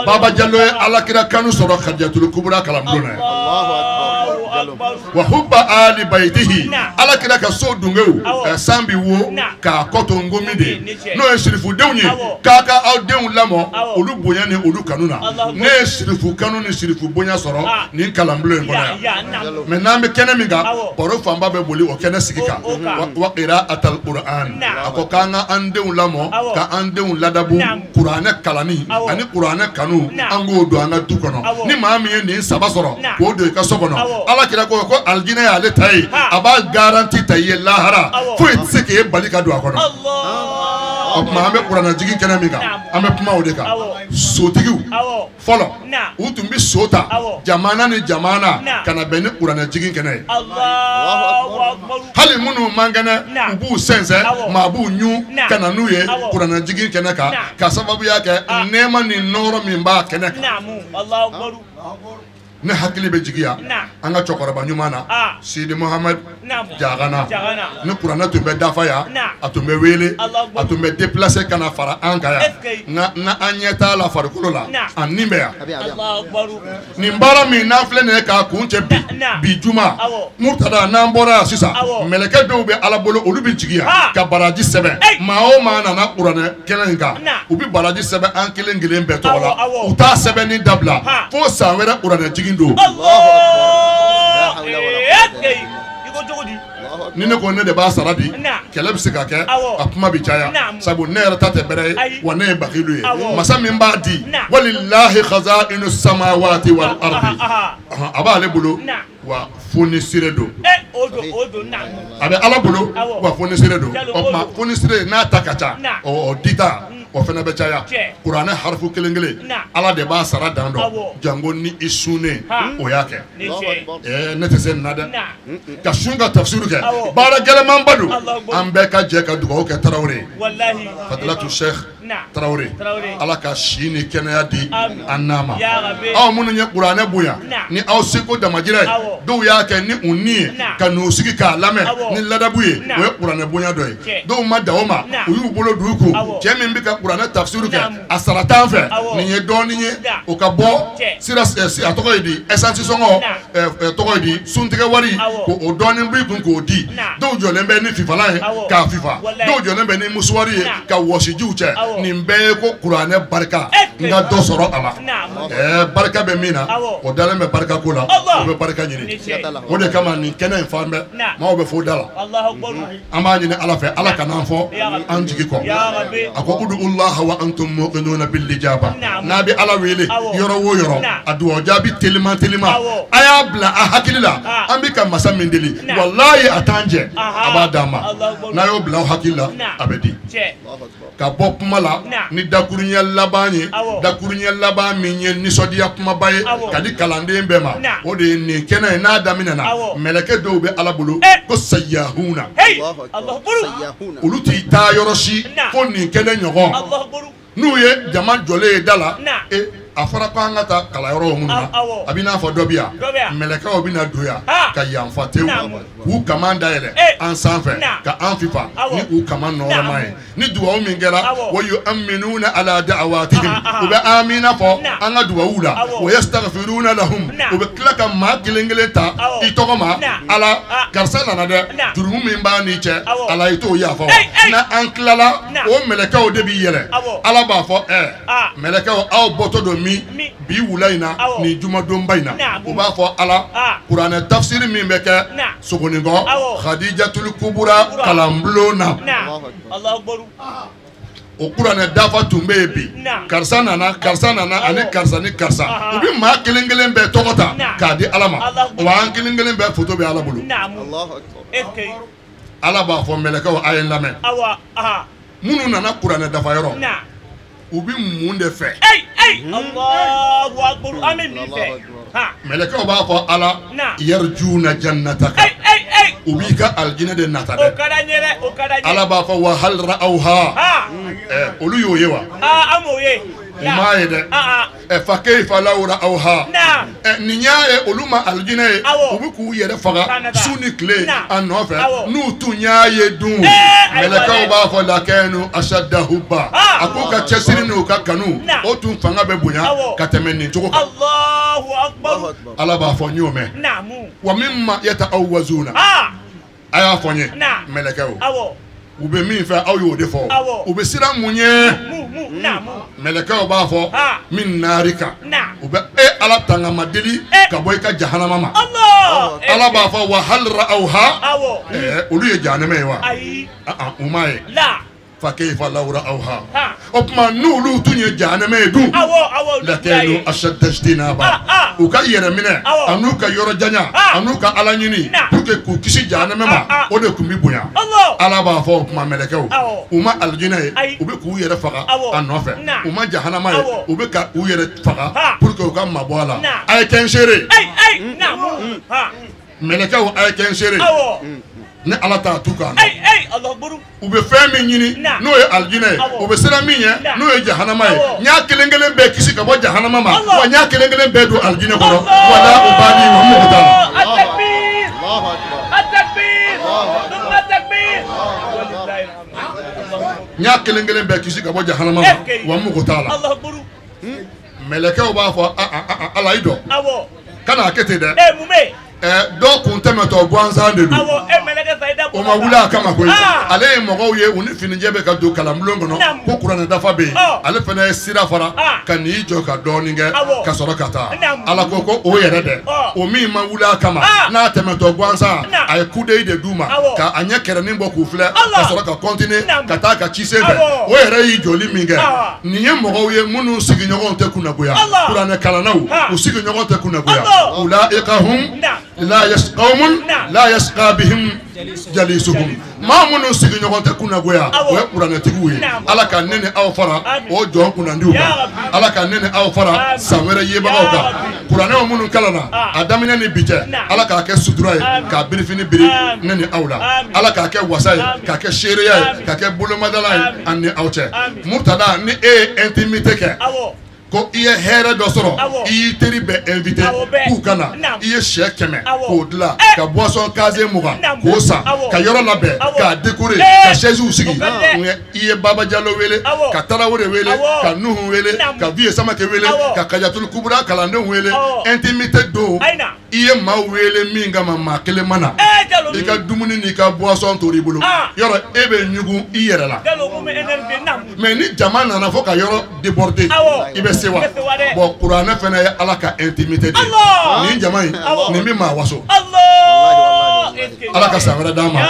Baba Jalo ye Ala kira kanu sɔrɔ Kadijatul Kubra kalanbulon na. Wa hubba ali baytihi, Ala kira ka so dungew san bi wo k'a kɔ to nkomi de, n'o ye sirifudenw ye, k'a ka aw denw lamɔ olu bonya ni olu kanu na. Ne ye sirifu kanu ni sirifu bonya sɔrɔ nin kalanbulon in kɔnɔ yan. Mɛ n'an bɛ kɛnɛ min kan, baro fanba bɛ boli o kɛnɛ sigi kan. Wa qira'atal Qur'an, a ko k'an ka an denw lamɔ, ka an denw ladabu kuranɛ kalanni ani kuranɛ kanu, an k'o don an ka du kɔnɔ. Ni maa min ye nin saba sɔrɔ k'o don i ka so kɔnɔ, Ala kira ko alijinɛ y'ale ta ye, a b'a garanti ta i ye lahara, foyi tɛ se k'e bali ka don a kɔnɔ. O tuma an bɛ kuranɛjigin kɛnɛ min kan, an bɛ kuma o de kan. Sotigiw fɔlɔ, u tun bɛ so ta jamana ni jamana ka na bɛn ni kuranɛjigin kɛnɛ ye. Hali minnu man kɛnɛ, u b'u sɛnsɛn, maa b'u ɲun ka na n'u ye kuranɛjigin kɛnɛ kan, ka sababuya kɛ nɛɛma ni nɔɔrɔ min b'a kɛnɛ kan. Ne hakili bɛ jigin yan an ka cɛkɔrɔba ɲuman na, Sidi Muhamadu Jagana. Ni kuranɛ tun bɛ dafa yan, a tun bɛ wele, a tun bɛ déplacer ka na fara an kan yan. Nka n'an ɲɛ t'a la farikolo la, a nin bɛ yan. Nin baara min n'an filɛ nin ye k'a kun cɛ bi, bi juma Murtada, n'an bɔra yan sisan, mɛlɛkɛ dɔw bɛ Ala bolo, olu bɛ jigin yan ka baraji sɛbɛn. Maa o maa nana kuranɛ kɛnɛ in kan, u bɛ baraji sɛbɛn an kelen kelen bɛɛ tɔgɔ la. U t'a sɛbɛnni dabila fo san wɛrɛ kuranɛ jigin don. Ni ne ko ne de b'a sara bi, kɛlɛ bɛ se ka kɛ, a kuma bɛ caya, sabu ne yɛrɛ ta tɛ bɛrɛ ye, wa ne ye bakilu ye. Masa min b'a di, walilahi khazainu samawati wal ardi, a b'ale bolo wa fonisire don. A bɛ Ala bolo wa fonisire don. O tuma fonisire n'a ta ka ca, o dita o fana bɛ caya. Kuranɛ harifu kelen kelen, Ala de b'a sara dan dɔn, janko ni i sunnen o y'a kɛ. Ne tɛ se nin na dɛ, ka sun ka tafsiru kɛ, baara gɛlɛnmanba don. An bɛɛ ka jɛ ka dugawu kɛ Tarawele ye, Fadilatu Sheikh Tarawele, Ala ka si ni kɛnɛya di an n'a ma. Aw minnu ye kuranɛ bonya ni aw seko damajira ye, dɔw y'a kɛ ni u ni ye ka n'u sigi k'a lamɛn ni ladabu ye, o ye kuranɛ bonya dɔ ye. Dɔw ma dan o ma, u y'u bolo don u kun. Cɛ min bɛ ka kuranɛ tafsiru kɛ, a sara t'an fɛ, nin ye dɔɔnin ye, o ka bɔ sira, a tɔgɔ ye di, essence sɔngɔ, tɔgɔ ye di, suntigɛ wari, k'o dɔɔnin b'i kun k'o di. Dɔw jɔlen bɛ ni fifalan ye k'a fifa, dɔw jɔlen bɛ ni musuwari ye ka wɔsijiw cɛ. Nin bɛɛ ye ko kuranɛ barika, n ka dɔ sɔrɔ a la. Barika bɛ min na, o dalen bɛ barika ko la, o bɛ barika ɲini. O de kama nin kɛnɛ in fan bɛɛ maaw bɛ fo da la. An b'a ɲini Ala fɛ, Ala kana an fɔ an jigi kɔ. A ko udullaha wa antum muqinuna bil ijaba. N'a bɛ Ala wele yɔrɔ o yɔrɔ, a dugawu jaabi teliman teliman, a y'a bila a hakili la, an bɛ ka masa min deli, walayi a t'an jɛ, a b'a d'an ma. N'a y'o bila aw hakili la, a bɛ di. Ka bɔ kuma la ni dakuruɲɛ laban ye, dakuruɲɛ laban min ye nisɔndiya kumaba ye ka di kalanden bɛɛ ma, o de ye nin kɛnɛ ye. N'a daminɛna, mɛlɛkɛ dɔw bɛ Ala bolo ko sayahuna, olu t'i taa yɔrɔ si fo nin kɛnɛ ɲɔgɔn. N'u ye jama jɔlen ye da la, a fɔra ko an ka taa kalanyɔrɔ minnu na, a bɛ n'a fɔ dɔ bɛ yan, mɛlɛkɛw bɛ na don yan ka yanfa tewu k'u kaman dayɛlɛ an sanfɛ ka an fifa ni u kaman nɔrɔma ye. Ni dugawu min kɛra, wa yu'minuna ala da'awatihim, u bɛ amina fɔ an ka dugawu la, wa yastaghfiruna lahum, u bɛ tila ka maa kelen kelen ta i tɔgɔ ma, Ala karisa nana dɛ, jurumu min b'a n'i cɛ, Ala i t'o yafa wa. N'an tilala, o mɛlɛkɛw de b'i yɛlɛ. Ala b'a fɔ mɛlɛkɛw, aw bɔtɔ don min bi wula in na, nin jumadonba in na, u b'a fɔ Ala, kuranɛ tafsiri min bɛ kɛ Sogonikɔ Khadijatul Kubura kalanbulon na, o kuranɛ dafa tun bɛ yen bi, karisa nana, karisa nana, ani karisa ni karisa, u bɛ maa kelen kelen bɛɛ tɔgɔ ta k'a di Ala ma, wa an kelen kelen bɛɛ foto bɛ Ala bolo. Ala b'a fɔ mɛlɛkɛw, a ye n lamɛn, minnu nana kuranɛ dafa yɔrɔ, u bɛ mun de fɛ? Mɛlɛkɛw b'a fɔ Ala, yarjuna jannataka, u b'i ka alijinɛ de nata dɛ. Ala b'a fɔ wa hal ra'awha, olu y'o ye wa? U m'a ye dɛ. Fa kayfa law ra'awha, nin y'a ye olu ma alijinɛ ye, u bɛ k'u yɛrɛ faga su ni tile a nɔfɛ. N'u tun y'a ye dun, mɛlɛkɛw b'a fɔ lakanu ashadda hubba, a k'u ka cɛsiri n'u ka kanu, o tun fanga bɛ bonya ka tɛmɛ nin cogo kan. Ala b'a fɔ n y'o mɛn. Wa mimma yata'awwazuna, a y'a fɔ n ye mɛlɛkɛw, u bɛ min fɛ aw y'o de fɔ, u bɛ siran mun ye? Mɛlɛkɛw b'a fɔ min naarika, u bɛ e Ala tangama deli ka bɔ i ka jahanama ma. Ala b'a fɔ wa hal ra'awha, olu ye jahanama ye wa? U m'a ye. Fa kayfa law ra'awha, o tuma n'olu tun ye jahanama ye dun, lakanu ashadda ijtinaba, u ka yɛrɛ minɛ an'u ka yɔrɔ janya an'u ka Ala ɲini pour que k'u kisi jahanama ma, o de tun bɛ bonya. Ala b'a fɔ o tuma mɛlɛkɛw, u ma alijinɛ ye, u bɛ k'u yɛrɛ faga a nɔfɛ, u ma jahanama ye, u bɛ ka u yɛrɛ faga pour que u ka mabɔ a la. A ye kɛ n seere, mɛlɛkɛw, a ye kɛ n seere, ni Ala t'a tu kan, u bɛ fɛn min ɲini n'o ye alijinɛ ye, u bɛ siran min ɲɛ n'o ye jahanama ye, n y'a kelen kelen bɛɛ kisi ka bɔ jahanama ma, wa n y'a kelen kelen bɛɛ don alijinɛ kɔnɔ. Wala u b'a di wa mɔgɔ t'a la. N y'a kelen kelen bɛɛ kisi ka bɔ jahanama ma, wa mɔgɔ t'a la. Mɛlɛkɛw b'a fɔ Ala i dɔn, kan'a kɛ ten dɛ. Dɔw kun tɛmɛtɔ gansan de don. O ma wuli a kama koyi. Ale ye mɔgɔw ye u ni finijɛ bɛ ka don kalanbulon kɔnɔ ko kuranɛ dafa bɛ yen. Ale fana ye sira fara ka n'i jɔ ka dɔɔnin kɛ ka sɔrɔ ka taa. Ala ko ko o yɛrɛ dɛ, o min ma wuli a kama n'a tɛmɛtɔ gansan a ye kudeyi de d'u ma ka a ɲɛ kɛrɛnin bɔ k'u filɛ ka sɔrɔ ka continuer ka taa ka ci sen fɛ. O yɛrɛ y'i jɔli min kɛ, nin ye mɔgɔw ye minnu sigiɲɔgɔnw tɛ kunnagoya. Kuranɛ kalannaw u sigiɲɔgɔn tɛ kunnagoya. Ulaika hum la yasqawmun la yasqa bihim jalisuhum. Maa minnu sigiɲɔgɔn tɛ kunnagoya o ye kuranɛtigiw ye. Ala ka ne ni aw fara o jɔn kunnandiw kan. Ala ka ne ni aw fara san wɛrɛ yebagaw kan. Kuranɛw minnu kalanna a daminɛ ni bi cɛ, Ala k'a kɛ sutura ye k'a birifini biri ne ni aw la. Ala k'a kɛ wasa ye k'a kɛ seereya ye k'a kɛ bolomadala ye an ni aw cɛ. Murtada, ni e ye intimité kɛ ko i ye hɛrɛ dɔ sɔrɔ, i y'i teri bɛɛ invité k'u ka na, i ye sɛ 100 k'o dilan ka boisson casier 20 k'o san ka yɔrɔ labɛn k'a décorer ka chaise sigi. I ye Baba Jalo wele ka Tarawele wele ka Nuhu wele ka Vieux Samake wele ka Kajatul Kubra kalandenw wele. Intimité don, i ye maa wele min kama maa kelen ma na, i ka dumuni n'i ka boisson tor'i bolo, yɔrɔ e bɛ ɲugun i yɛrɛ la. Mais ni jama nana fo ka yɔrɔ déborder, i bɛ se wa? Bon, kuranɛ fana ye Ala ka intimité de ye. Nin jama in nin bɛ maa waso. Ala ka san wɛrɛ d'an ma.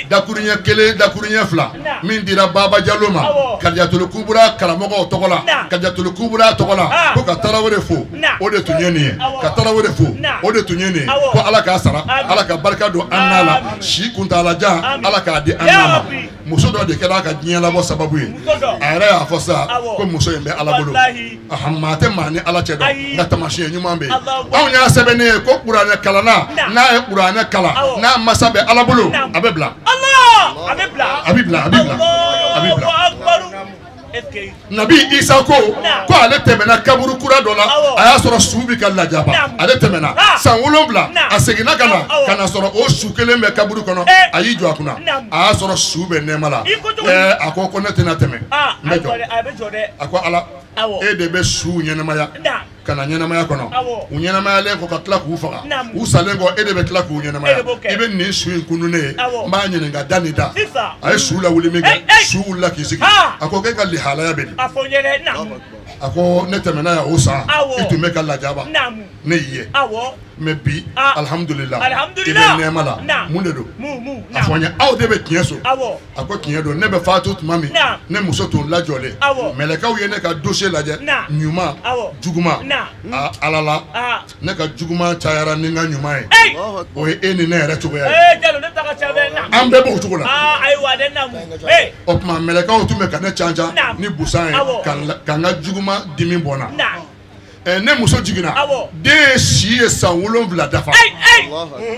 Dakuruɲɛ 1 dakuruɲɛ 2 min dira Baba Jalo ma Kajatul Kubra karamɔgɔw tɔgɔ la, Kajatul Kubra tɔgɔ la, ko ka Tarawele fo, o de tun ye nin ye. Ka Tarawele fo, o de tun ye nin ye. Ko Ala k'a sara, Ala ka barika don an n'a la, si kuntaalajan Ala k'a di an n'a ma. Muso dɔ de kɛra a ka diɲɛ labɔ sababu ye. A yɛrɛ y'a fɔ sisan ko muso in bɛ Ala bolo. Maa tɛ maa ni Ala cɛ dɔn, nka taamasiyɛn ɲuman bɛ yen. Anw y'a sɛbɛnnen ye ko kuranɛ kalanna n'a ye kuranɛ kalan n'a masa bɛ Ala bolo, a bɛ bila. A bɛ bila, a bɛ bila, a bɛ bila. Nabi Isa ko ko ale tɛmɛna kaburu kura dɔ la, a y'a sɔrɔ su bɛ ka lajaba. Ale tɛmɛna san 7, a seginna ka na sɔrɔ o su kelen bɛ kaburu kɔnɔ. A y'i jɔ a kunna, a y'a sɔrɔ su bɛ nɛɛma la. A ko ko ne tɛna tɛmɛ, n bɛ jɔ. A ko Ala, e de bɛ su ɲɛnamaya ka na ɲɛnamaya kɔnɔ. U ɲɛnamayalen kɔ ka tila k'u faga, u salen kɔ e de bɛ tila k'u ɲɛnamaya. I bɛ nin su in kunun ne ye, n b'a ɲininka da ni da. A ye su lawuli min kɛ, su wulila k'i sigi. A ko k'e ka lihalaya bɛ di? A ko ne tɛmɛna yan o san, i tun bɛ ka lajaba, ne y'i ye. Mais bi alhamdulillah, i bɛ nɛɛma la. Mun de don? A fɔ n ye, aw de bɛ tiɲɛ so. A ko tiɲɛ don, ne bɛ fatu tuma min, ne muso tun lajɔlen, mɛlɛkɛw ye ne ka dossier lajɛ, ɲuman juguman. Ala la, ne ka juguman cayara ni n ka ɲuman ye. O ye e ni ne yɛrɛ cogoya ye. An bɛɛ b'o cogo la. O tuma mɛlɛkɛw tun bɛ ka ne cancan ni busan ye ka n ka juguman dimi bɔ n na. Ne muso jiginna, den si ye san 7 dafa.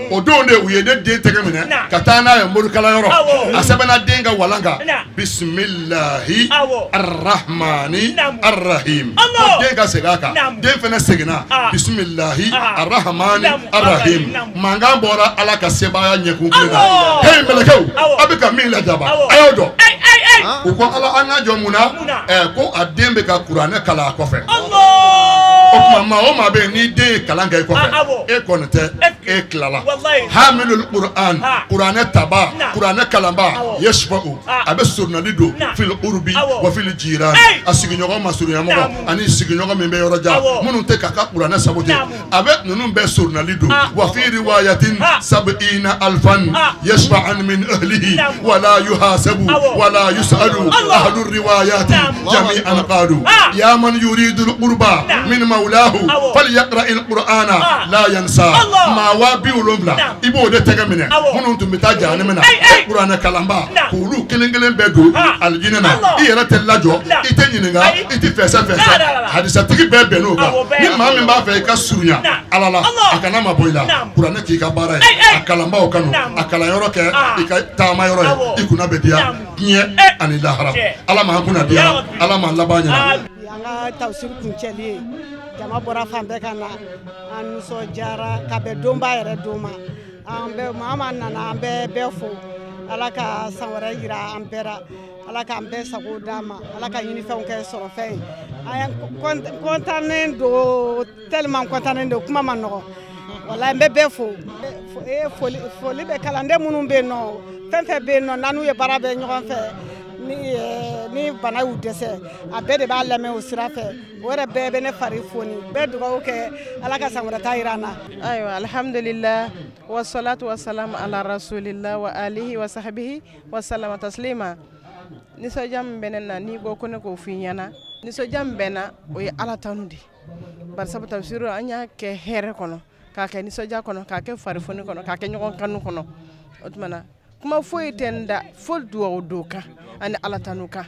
O don de u ye ne den tɛgɛ minɛ ka taa n'a ye morikalayɔrɔ. A sɛbɛnna den ka walan kan, bisimilahi arahmani arahim. Ko den ka segin a kan, den fana seginna, bisimilahi arahmani arahim. Mankan bɔra Ala ka sebaaya ɲɛkun kelen na. Hey mɛlɛkɛw, aw bɛ ka min lajaba, a y'aw jɔ. U ko Ala, an ka jɔ mun na? Ko a den bɛ ka kuranɛ kalan a kɔfɛ. O tuma maa o maa bɛ yen n'i den ye kalan kɛ i kɔfɛ, e kɔni tɛ, e tilala. Hamilul Qur'an, kuranɛ taba, kuranɛ kalanba, yasfa'u, a bɛ surunali don fil urbi wa fil jiran. A sigiɲɔgɔn ma surunyamɔgɔ ani sigiɲɔgɔn min bɛ yɔrɔ jan, minnu tɛ k'a ka kuranɛ sabote, a bɛ ninnu bɛɛ surunali don. Wa fi riwayatin sab'ina alfan yasfa'an min ahlihi wa la yuhasabu wa la yus'alu ahlu riwayati jami'an qalu ya man yuridu al-qurba min mawlahu falyaqra al-Qur'ana la yansa. Maa 70 i b'o de tɛgɛ minɛ minnu tun bɛ taa jahanama na, kuranɛ kalanba k'olu kelen kelen bɛɛ don alijinɛ na. I yɛrɛ tɛ lajɔ, i tɛ ɲininka, i tɛ fɛsɛ fɛsɛ. Hadisatigi bɛɛ bɛnn'o kan. Ni maa min b'a fɛ i ka surunya Ala la, a kana mabɔ i la. Kuranɛ k'i ka baara ye, a kalanbaw kanu, a kalanyɔrɔ kɛ i ka taama yɔrɔ ye, i kunna bɛ diya diɲɛ ani lahara. Ala m'an kunna diya, Ala m'an laban ɲɛna. An ka tafsiri kuncɛli ye, jama bɔra fan bɛɛ ka na, an nisɔndiyara ka bɛn donba yɛrɛ don ma. An bɛɛ maa maa nana, an bɛɛ bɛɛ fo. Ala ka san wɛrɛ yira an bɛɛ la, Ala k'an bɛɛ sago d'an ma, Ala ka ɲinifɛnw kɛ sɔrɔfɛn ye. An kɔntannen don, tellement kɔntannen don, kuma ma nɔgɔn. Walayi n bɛ bɛɛ fo. Foli bɛ kalanden minnu bɛ yen nɔ, fɛn fɛn bɛ yen nɔ n'an n'u ye baara bɛ ɲɔgɔn fɛ, ni bana y'u dɛsɛ, a bɛɛ de b'a lamɛn o sira fɛ. O yɛrɛ bɛɛ bɛ ne fari foni. N bɛ dugawu kɛ Ala ka san wɛrɛ ta jira an na. Ayiwa, alhamdulillah, wassalatu wassalamu ala rasulillah wa alihi wa sahbihi wa sallama taslima. Nisɔndiya min bɛ ne na, n'i ko ko ne k'o f'i ɲɛna, nisɔndiya min bɛ n na, o ye Ala tanu de ye. Bari sabu tafsiru an y'a kɛ hɛrɛ kɔnɔ, k'a kɛ nisɔndiya kɔnɔ, k'a kɛ farifoni kɔnɔ, k'a kɛ ɲɔgɔn kanu kɔnɔ. O tuma na kuma foyi tɛ n da fo dugawu don kan ani Ala tanu kan.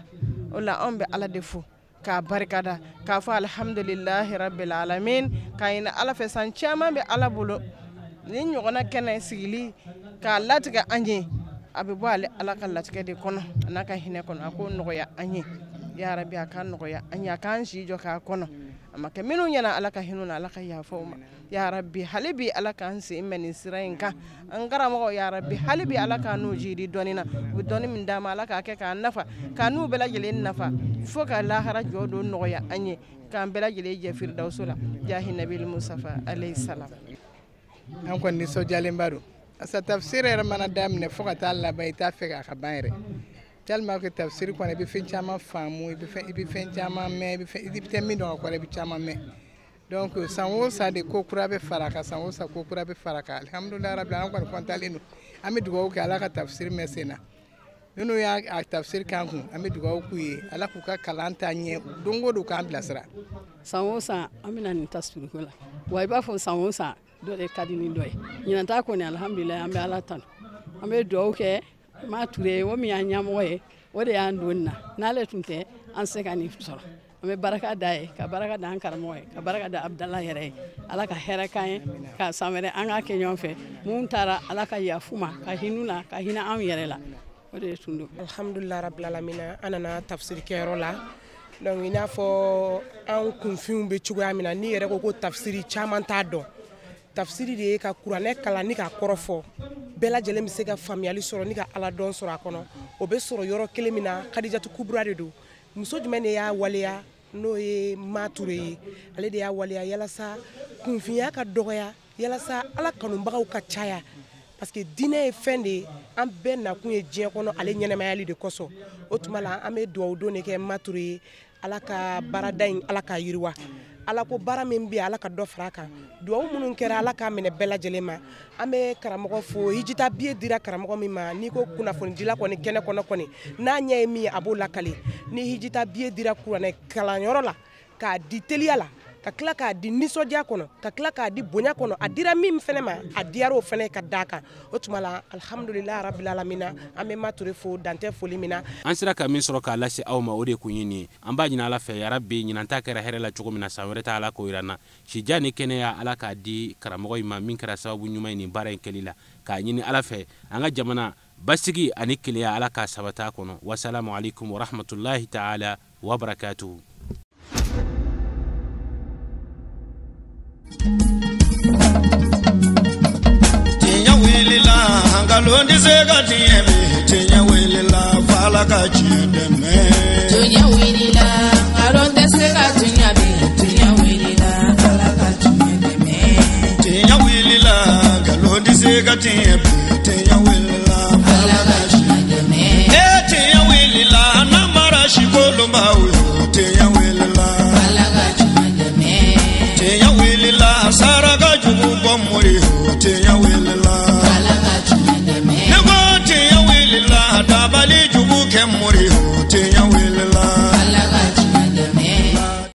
O la anw bɛ Ala de fo k'a barikada, k'a fɔ alhamdulilahi rabbil alamin, k'a ɲini Ala fɛ san caman bɛ Ala bolo ni ɲɔgɔnna kɛnɛ sigili k'a latigɛ an ye. A bɛ bɔ ale Ala ka latigɛ de kɔnɔ a n'a ka hinɛ kɔnɔ. A k'o nɔgɔya an ye ya Rabi, a k'a nɔgɔya an ye, a k'an si jɔ k'a kɔnɔ. A ma kɛ minnu ɲɛna, Ala ka hinɛ na, Ala ka yafa u ma ya Rabi. Hali bi Ala k'an sen mɛn nin sira in kan. An karamɔgɔ ya Rabi, hali bi Ala k'an n'u jidi dɔnni na. U bɛ dɔnni min d'an ma, Ala k'a kɛ k'an nafa, k'an n'u bɛɛ lajɛlen nafa, fo ka lahara jɔ don nɔgɔya an ye, k'an bɛɛ lajɛlen jɛ firidawuso la jahi nabil Mustafa alayhi salam. An kɔni nisɔndiyalenba don. Asa tafsir yɛrɛ mana daminɛ fo ka taa laban, i t'a fɛ k'a ka ban yɛrɛ. Tellement que tafsir kɔnɔ, i bɛ fɛn caman faamu, i bɛ fɛn caman mɛn, i bɛ tɛ min dɔn a kɔrɔ, i bɛ caman mɛn. Donc san o san de ko kura bɛ fara a kan, san o san ko kura bɛ fara a kan. Alhamdulilayi rabil, an kɔni kɔntalen don. An bɛ dugawu kɛ Ala ka tafsir mɛn sen na. Minnu y'a tafsir k'an kun, an bɛ dugawu k'u ye, Ala k'u ka kalan taa ɲɛ, don o don k'an bilasira. San o san an bɛ na nin tafsiriko la, wa i b'a fɔ san o san dɔ de ka di ni dɔ ye. Ɲinan ta kɔni alhamdulilayi, an bɛ Ala tanu, an bɛ dugawu kɛ Ma Ture o min y'an ɲɛmɔgɔ ye, o de y'an don nin na. N'ale tun tɛ, an se ka nin sɔrɔ. An bɛ barika da ye, ka barika da an karamɔgɔ ye, ka barika da Abudala yɛrɛ ye. Ala ka hɛrɛ k'an ye, ka san wɛrɛ an k'a kɛ ɲɔgɔn fɛ. Mun taara, Ala ka yafu ma, ka hinɛ la, ka hinɛ anw yɛrɛ la. O de tun don. Alhamdulilayi rabil alamina, an nana tafsiri kɛyɔrɔ la. Donc i n'a fɔ an kunfinw bɛ cogoya min na, n'i yɛrɛ ko ko tafsiri, caman t'a dɔn. Tafsiri de ye ka kuranɛ kalan ni k'a kɔrɔ fɔ, bɛɛ lajɛlen bɛ se ka faamuyali sɔrɔ ni ka Ala dɔn sɔrɔ a kɔnɔ. O bɛ sɔrɔ yɔrɔ kelen min na, Kadijatu Kubura de don. Muso jumɛn de y'a waleya? N'o ye Ma Ture ye. Ale de y'a waleya yalasa kunfinya ka dɔgɔya, yalasa Ala kanubagaw ka caya. Parce que diinɛ ye fɛn de ye, an bɛɛ nakun ye diɲɛ kɔnɔ ale ɲɛnɛmayali de kosɔn. O tuma la an bɛ dugawu don de kɛ Ma Ture ye, Ala ka baarada in Ala k'a yiriwa. Ala ko baara min bɛ, Ala ka dɔ fara a kan. Dugawu minnu kɛra, Ala k'a minɛ bɛɛ lajɛlen ma. An bɛ karamɔgɔ fo, hijita biye dira karamɔgɔ min ma, n'i ko kunnafonidila kɔni kɛnɛ kɔnɔ kɔni, n'a ɲɛ ye min ye a b'o lakale. Ni hijita biye dira kuranɛ kalanyɔrɔ la, k'a di teliya la, ka tila k'a di nisɔndiya kɔnɔ, ka tila k'a di bonya kɔnɔ, a dira min fɛnɛ ma, a diyara o fɛnɛ ka d'a kan. O tuma la alhamdulilayi rabil alamina, an bɛ Ma Ture fo dantɛ foli min na. An sera ka min sɔrɔ k'a lase aw ma, o de kun ye nin ye. An b'a ɲini Ala fɛ yarabi, ɲinan ta kɛra hɛrɛ la cogo min na, san wɛrɛ ta Ala k'o jira an na. Sija ni kɛnɛya Ala k'a di karamɔgɔ in ma min kɛra sababu ɲuman ye nin baara in kɛli la. K'a ɲini Ala fɛ an ka jamana basigi ani kelenya Ala k'a sabata kɔnɔ. Wasalamu alaikum warahmatullahi ta'ala wa barakatuhu. Tiɲɛ wulila, nkalon tɛ se ka tiɲɛ bi. Tiɲɛ wulila, f'Ala ka tiɲɛ dɛmɛ. Tiɲɛ wulila, nkalon tɛ se ka tiɲɛ bi. Tiɲɛ wulila, Ala ka tiɲɛ dɛmɛ. Tiɲɛ wulila, nkalon tɛ se ka tiɲɛ bi. Tiɲɛ wulila, f'Ala ka tiɲɛ dɛmɛ. Tiɲɛ wulila, n'an mara si kolonbaw ye. Tiɲɛ